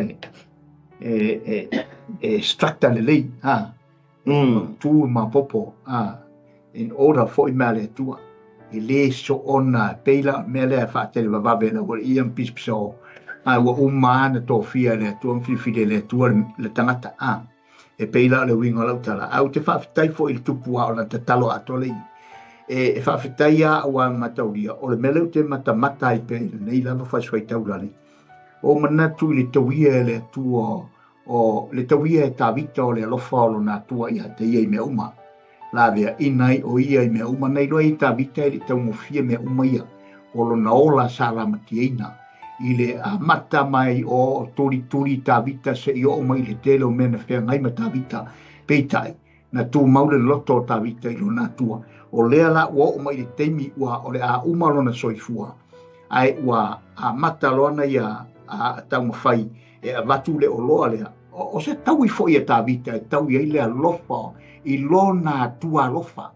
e structure lelei, ha. Tu maopoopo in order foʻi mea a le Atua e lē soona e pei la mea lea e faatelevavave le aualiʻi ia ma pisapisa ae ua uma na tofia e le Atua ma filifili e le Atua le tagata e pei la o le uiga o lau tala ae ou te faafetai foʻi i le tupu a o lana tatalo atoa le e faafetai a auā mataulia o le mea lea ou te matamata ai pea i lenei lava fasifaitaulale o manatu i le tauia e le Atua o le tauia e Tavita o le alofa o lona Atua ia te ia i mea uma laveaʻina ai o ia i mea uma na iloa ai Tavita e le taugofie mea uma ia o lona ola sa lamatiaina i le amata mai o tulituli Tavita seʻi oo mai i le tele o mea na feagai ma Tavita peitai na tumau le loto o Tavita i lona Atua o lea la ua oo mai i le taimi ua o le a uma lona soifua ae ua amata loa na ia taumafai e avatu le oloa lea o se taui foʻi e Tavita e taui ai le alofa i lona Atua alofa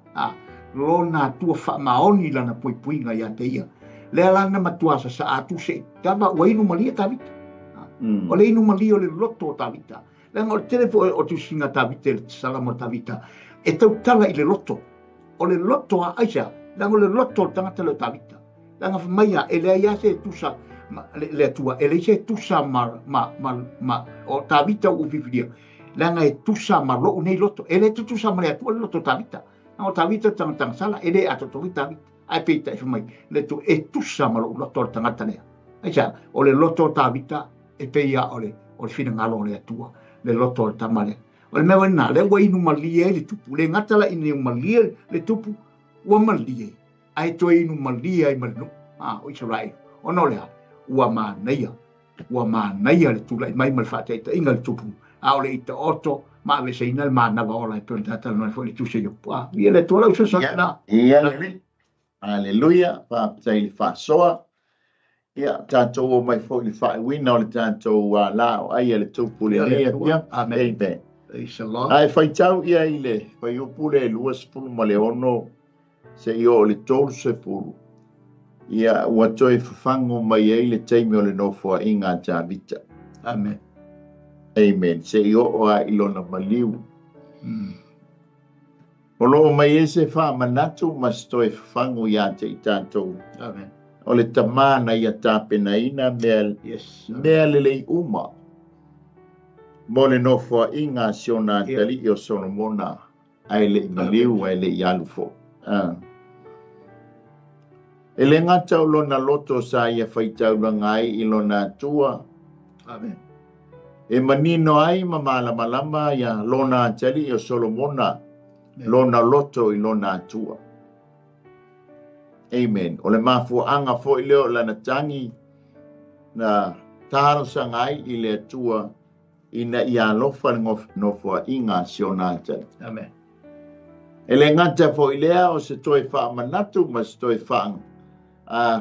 lona Atua faamaoni lana puipuiga ia te ia lea la na matua sasaa atu seʻi tava ua inu malie Tavita o le inu malie o le loto o Tavita leaga o le tele foʻi o tusiga Tavita i le salamo Tavita e tautala i le loto o le loto a aisa leaga o le loto o le tagata lea o Tavita leaga fai a e leai lava se tusa le Atua e leai se tusa ma o Tavita ua filifilia leaga e tusa ma loʻu nei loto e le tutusa ma le Atua le loto o Tavita leaga o Tavita o tagataga sala e le atoatoa foi Tavita ae peitai fai mai le Atua e tusa ma loʻu loto o le tagata lea aisa o le loto o Tavita e pei a o le finagalo o le Atua le loto o le tama lea o le mea lena lea ua inu malie ai le tupu le gata la ina malie le tupu ua malie ae toe inu malie ai ma le nuu o Israel ona o lea ua manaia le tulaʻi mai ma le faataʻitaʻiga le tupu a o le ita oto ma aveseina le manava ola e pei ona tatalanoa foi le tusi Iopu ia le Atua lau fesoasoani na ia Aleluia, faafetai i le faasoa. Ia, tatou o mai foi le faaiuina o le tatou la o ai a le tupu le alii ia. Amen. Amen. Praise the Lord. Ae faitau ia i le fuaiupu le 26 seia oo i le 30. Ia, ua toe fafagu mai ai le taimi o le nofoaʻiga a Tavita. Amen. Amen. Seia oo lava i lona maliu. O loo mai ai se faamanatu ma se toe fafagu iā te i tatou. Amen. O le tamā na ia tapenaina mea, Yes. mea lelei uma mo le nofoaʻiga a si ona atalii o Solomona ae leʻi maliu ae leʻi alu foʻi. E le gata o lona loto sa ia faitaulaga ai i lona Atua. Amen. E manino ai ma malamalama ia lona atalii o Solomona lona loto i lona Atua. Amen. O le mafuaʻaga foʻi lea o lana tagi na talosaga ai i le Atua ina ia alofa le nofoaʻiga a si ona atalii. Amen. E le gata foʻi lea o se toe faamanatu ma se toe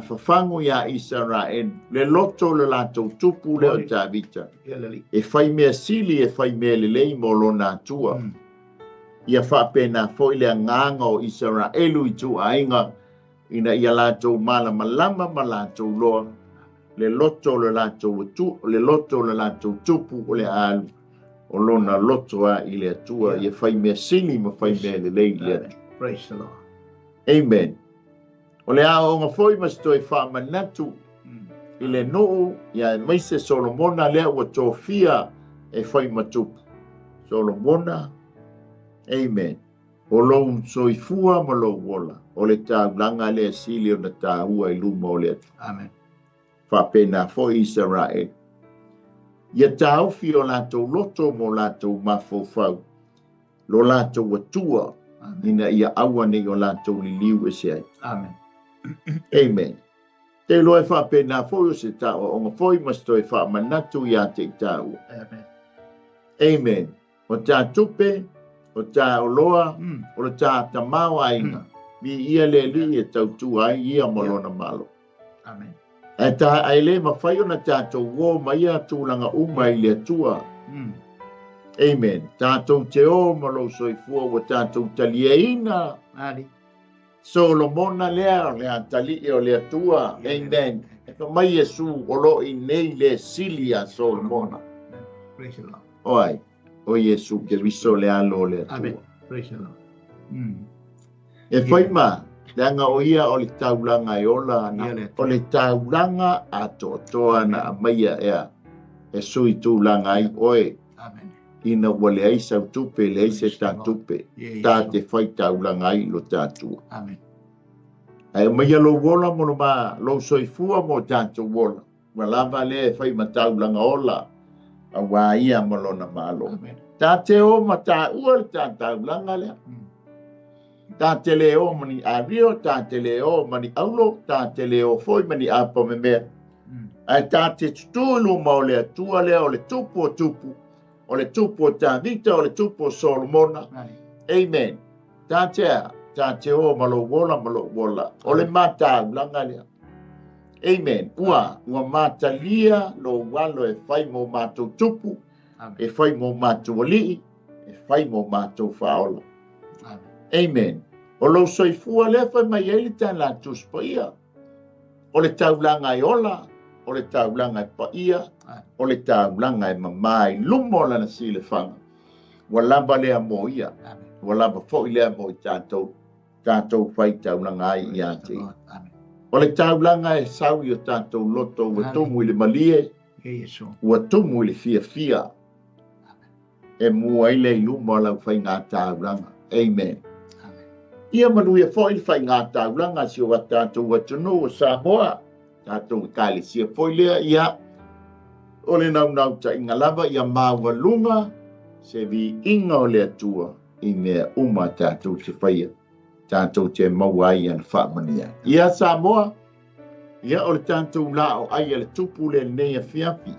fafagu iā Isaraelu le loto o le latou tupu lea o Tavita Ia le alii. e fai mea sili e fai mea lelei mo lona Atua. Ia faapena foʻi le agaga o Isaraelu i tuuaiga ina ia latou malamalama ma latou loa le loto o le latou atu le loto o le latou tupu o le alu o lona loto a i le Atua ia fai mea sili ma fai mea lelei i le Amen. Atua. Praise the Lord. Amen. O le aoaoga foi ma se toe faamanatu i le nuu ia aemaise Solomona lea ua tofia e fai ma tupu. Solomona, amen. O lou soifua ma lou ola, o le taulaga lea sili ona taua i luma o le Atua. Amen. Faapena foi Israel. Ia taofi o latou loto mo latou mafaufau, lo latou Atua, Amen. ina ia aua nei o latou liliu ese ai. Amen. Amen. Te iloa e faapena foi o se taoaoga foi ma se toe faamanatu iā te i taua. Amen. Amen. O tā tupe, o tā oloa, o le tā tamao aiga. Mi ia le alii e tautua ai ia ma lona malo. Amen. Ae tā ae le mafai ona tatou uō ma ia tulaga uma i le Atua. Amen. Tatou te o ma lou soifua ua tatou taliaina. Ali. Solomona lea o le atalii o le Atua. Amen. E fa mai Iesu o loo i nei le sili a Solomona. Praise the Lord. Oi. O Iesu Keriso le alo o le Atua. Amen. Praise the Lord. E fai ma, leaga o ia o le taulaga e ola ana, o le taulaga atoatoa na aumaia ea e sui tulaga ai oe. Amen. Ina ua leai sau tupe, leai se Praise the ta Lord. tupe, Ia ta Iesu. te fai taulaga ai lo tatua. Amen. Ae aumaia lou ola mo lo ma, lou soifua mo tatou ola. Ua lava lea e fai ma taulaga ola, auā ia ma lona Malo. Amen. Ta te o ma taua le ta taulaga lea. Ta te le o ma ni ario, ta te le o ma ni aulo, ta te le o foi ma ni apa memea. Ae ta te tutū i luma o le Atua lea o le tupu o tupu, o le tupu o Tavita, o le tupu o Solomona. Amen. Amen. Ta te a, ta te o ma lou ola ma lou ola. O le mataulaga lea. Amen. Ua, ua matalia lou alo e fai mo mātou tupu, Amen. e fai mo mātou alii, e fai mo mātou faaola. Amen. Amen. O lou soifua lea fai mai ai le tala a Tusi Paia. O le taulaga e ola, o le taulaga e paia, Amen. o le taulaga e mamā i luma o lana silafaga. Ua lava lea mo ia. Amen. Ua lava foi lea mo i tatou, tatou fai taulaga ai ia Praise the te. Lord. Amen. O le taulaga e sau i o tatou loto ua Amen. tumu i le malie, Ia Iesu. ua tumu i le fiafia. Amen. E mua ai le i luma o lau faiga taulaga. Amen. Amen. Ia manuia foi le faiga taulaga si o tatou atunuu o Samoa. Tatou ekalesia foi lea ia o le naunautaiga lava ia maualuga se viiga o le Atua i mea uma tatou te faia. Tatou te maua ai ana faamanuiaga. Ia Samoa, ia o le tatou lao ai a le tupu lenei afiafi.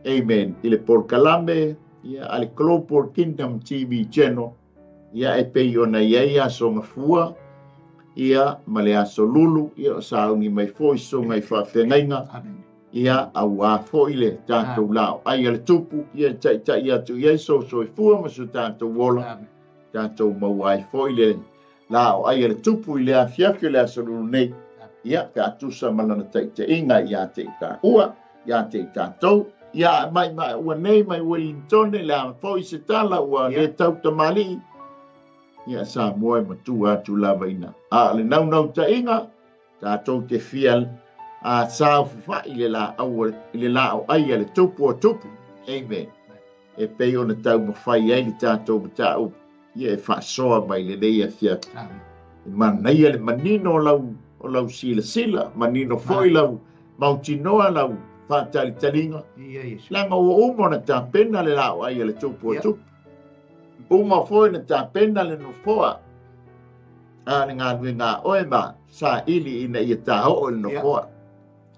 Amen. I le polokalame, ia a le Global Kingdom TV Channel, ia e pei ona i ai aso gafua, ia ma le aso lulu, ia o sauni mai foi susuga i faafeagaiga, Amen. ia auā foi le tatou lao ai a le tupu, ia e taitai atu i ai sou soifua ma so tatou ola. Amen. Tatou maua ai foi le lao ai a le tupu i le afiafi o le aso lulu nei. Ia, pe a tusa ma lana taitaiga ia te i taua, ia te i tatou, ia mai mai ua nei mai Wellington le a foi se tala ua Ia. le tautamalii. Ia Samoa e matua atu lava ina. A le naunautaiga, tatou te fia a saofafai le laau i le lao ai a le tupu o tupu. Amen. E pei ona taumafai ai le tatou mataupu, ia e faasoa mai lenei afiafi. Amen. E manaia le manino o lau silasila, manino foi lau mautinoa lau faatalitaliga. Ia Iesu. Leaga ua uma ona tapena le lao ai a le tupu o Ia. tupu. Uma foi na tapena le nofoa. A le galuega a oe ma saili ina ia tāoo i le nofoa.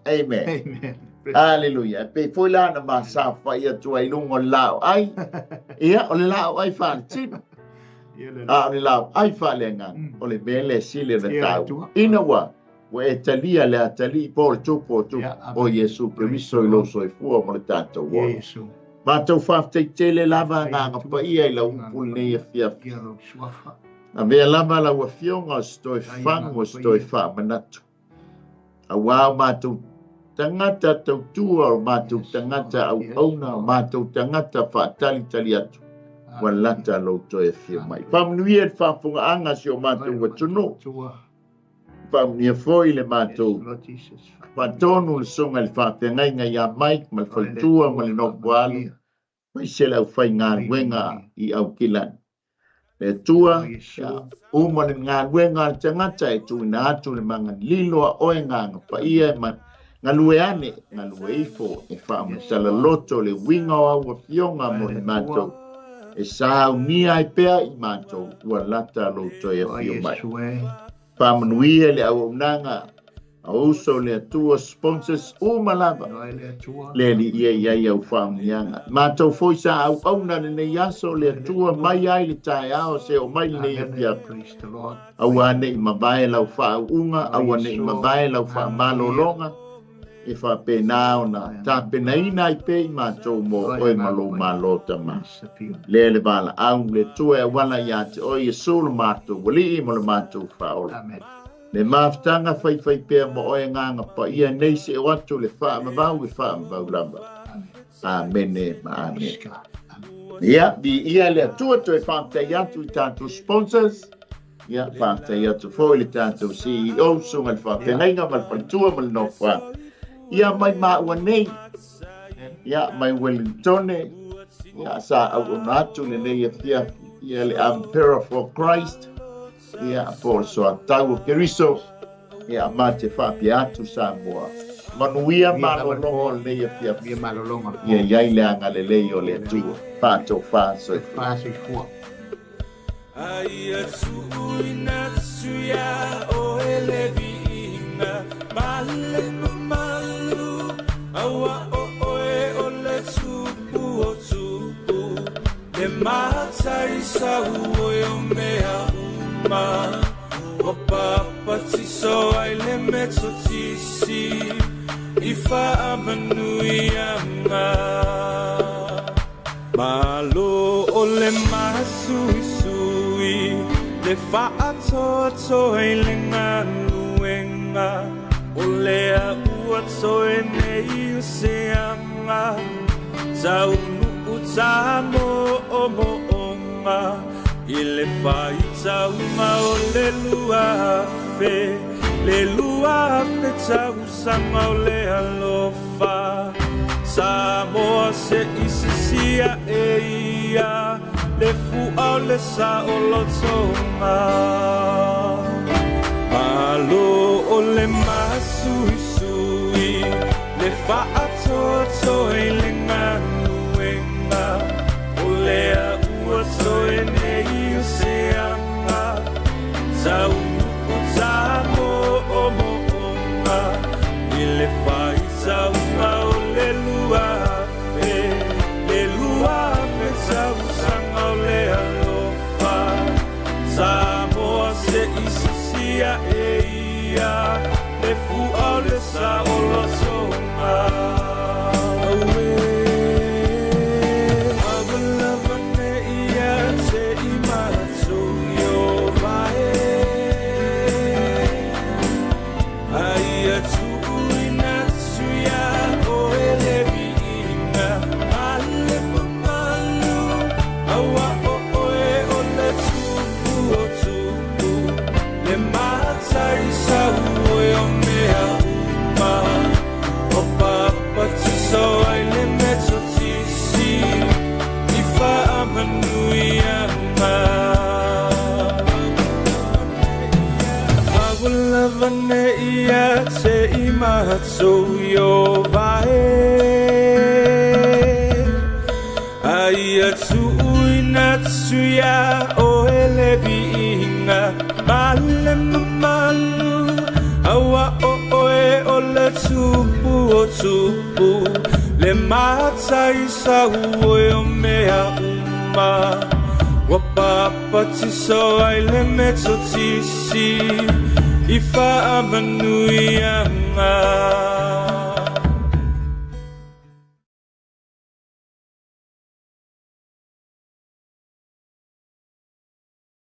Amen. Amen. Hallelujah. E pei foi la na masafa'i atu ai i luga o le lao ai. Ia, o le lao ai faaletino. Ia le A o le lao ai faaleagaga. O le mea lea e sili ona Ia tau. Atua. Ina ua, ua e talia le atalii po o le tupu o tupu. Ia, amen. O Iesu Keriso i lou soifua ma le tatou Ia ola. Iesu. Matou faafetaitele lava Ia agaga Atua. paia i lau upu lenei afiafi. Ia lou suafa. Avea lava lau afioga o se toe Ia fagu o se agaga toe paia. faamanatu. Auā o matou tagata tautua, o matou Yes, tagata Lord. Yes, auauna, o Lord. matou tagata faatalitali atu. Ua Amen. lata lou toe afio mai. Amen. Faamanuia le faafofogaaga si o matou Vai, atunuu. Atua. Faamanuia foi le matou Yes, Lord Jesus. faatonu le susuga i le faafeagaiga ia Mike ma le Vai, le faletua ma Atua, le nofo alo. faamanuia. Mai se lau faigaluega i Aukilani. Le Atua, O Iesu. ia, uma le galuega a le tagata e tuuina atu le magalilo a oe gaga paia e ma galue ane, galue ifo e faamatala loto le uiga o au afioga mo le matou. E saunia ai pea i matou ua lata lou toe O afio mai. Iesu e. Faamanuia le auaunaga a uso le Atua sponsors uma lava. Vai le Atua. Le alii ia i ai au faamanuiaga. Matou foi sa auauna lenei aso le Atua mai ai le taeao se o mai lenei Amen. afiafi. Praise the Lord. Auā nei mavae lau faauuga, O aua nei Iesu. mavae lau faamalologa. E faapena ona Amen. tapenaina ai pea i matou mo Ai, oe ma agaga lou paia. malo tama. Yes, appeal. Lea le valaau le Atua e auala ia te oe Iesu le matou alii ma le matou faaola. Amen. Le mafutaga faifai pea mo oe agaga paia nei se o atu le faamavau e faamavau lava. Amen. Amene ma Praise amene. God. Amen. Ia, viia le Atua, toe faafetai atu i tatou sponsors. Ia, faafetai atu foi i le tatou CEO, susuga i le faafeagaiga ma le faletua ma le nofoaga. Ia, mai maua nei, ia, mai Wellingtone, ia, sa auauna atu lenei afiafi, ia, le Emperor for Christ, ia, po o le soatau o Keriso, ia, ma te faapea atu Samoa. Manuia malologa o lenei afiafi. Manuia malologa o le po. Ia i ai le agalelei o le Atua. Faatofa soifua. Tofa soifua. Aia tuuina atu ia oe le viiga ma le mamalu, aua o oe o le tupu o tupu, le matai sau oe o mea uma, ua papatiso ai le metotisi i faamanuiaga. Malo o le masuisui, le faatoatoa i le galuega, o lea ua toe nei o se aga, taunuu ta moomooga, i le faitauga o le 2000, le 2000 tausaga o le alofa. Samoa se isisia e ia, le fua o le saolotoga. Malo o le masuisui, le faatoatoa i le galuega, o lea ua toe nei o se aga, taunuu ta moomooga, i le faitauga o le 2000, le 2000 tausaga o le alofa. Samoa se isisia e ia, le fua o le saolotoga. Aue, avalava ne ia te i matou i o vae. Aia tuuina atu ia oe le viiga, ma le mamalu, aua o oe o le tupu o tupu, le matai sau oe o mea uma, o papatiso ai le metotisi, i faamanuiaga. Avalava ne ia te i matou i o vae. Aia tuuina atu ia oe le viiga, ma le mamalu, aua o oe o le tupu o tupu, le matai sau oe o mea uma, ua papatiso ai le metotisi, i faamanuiaga.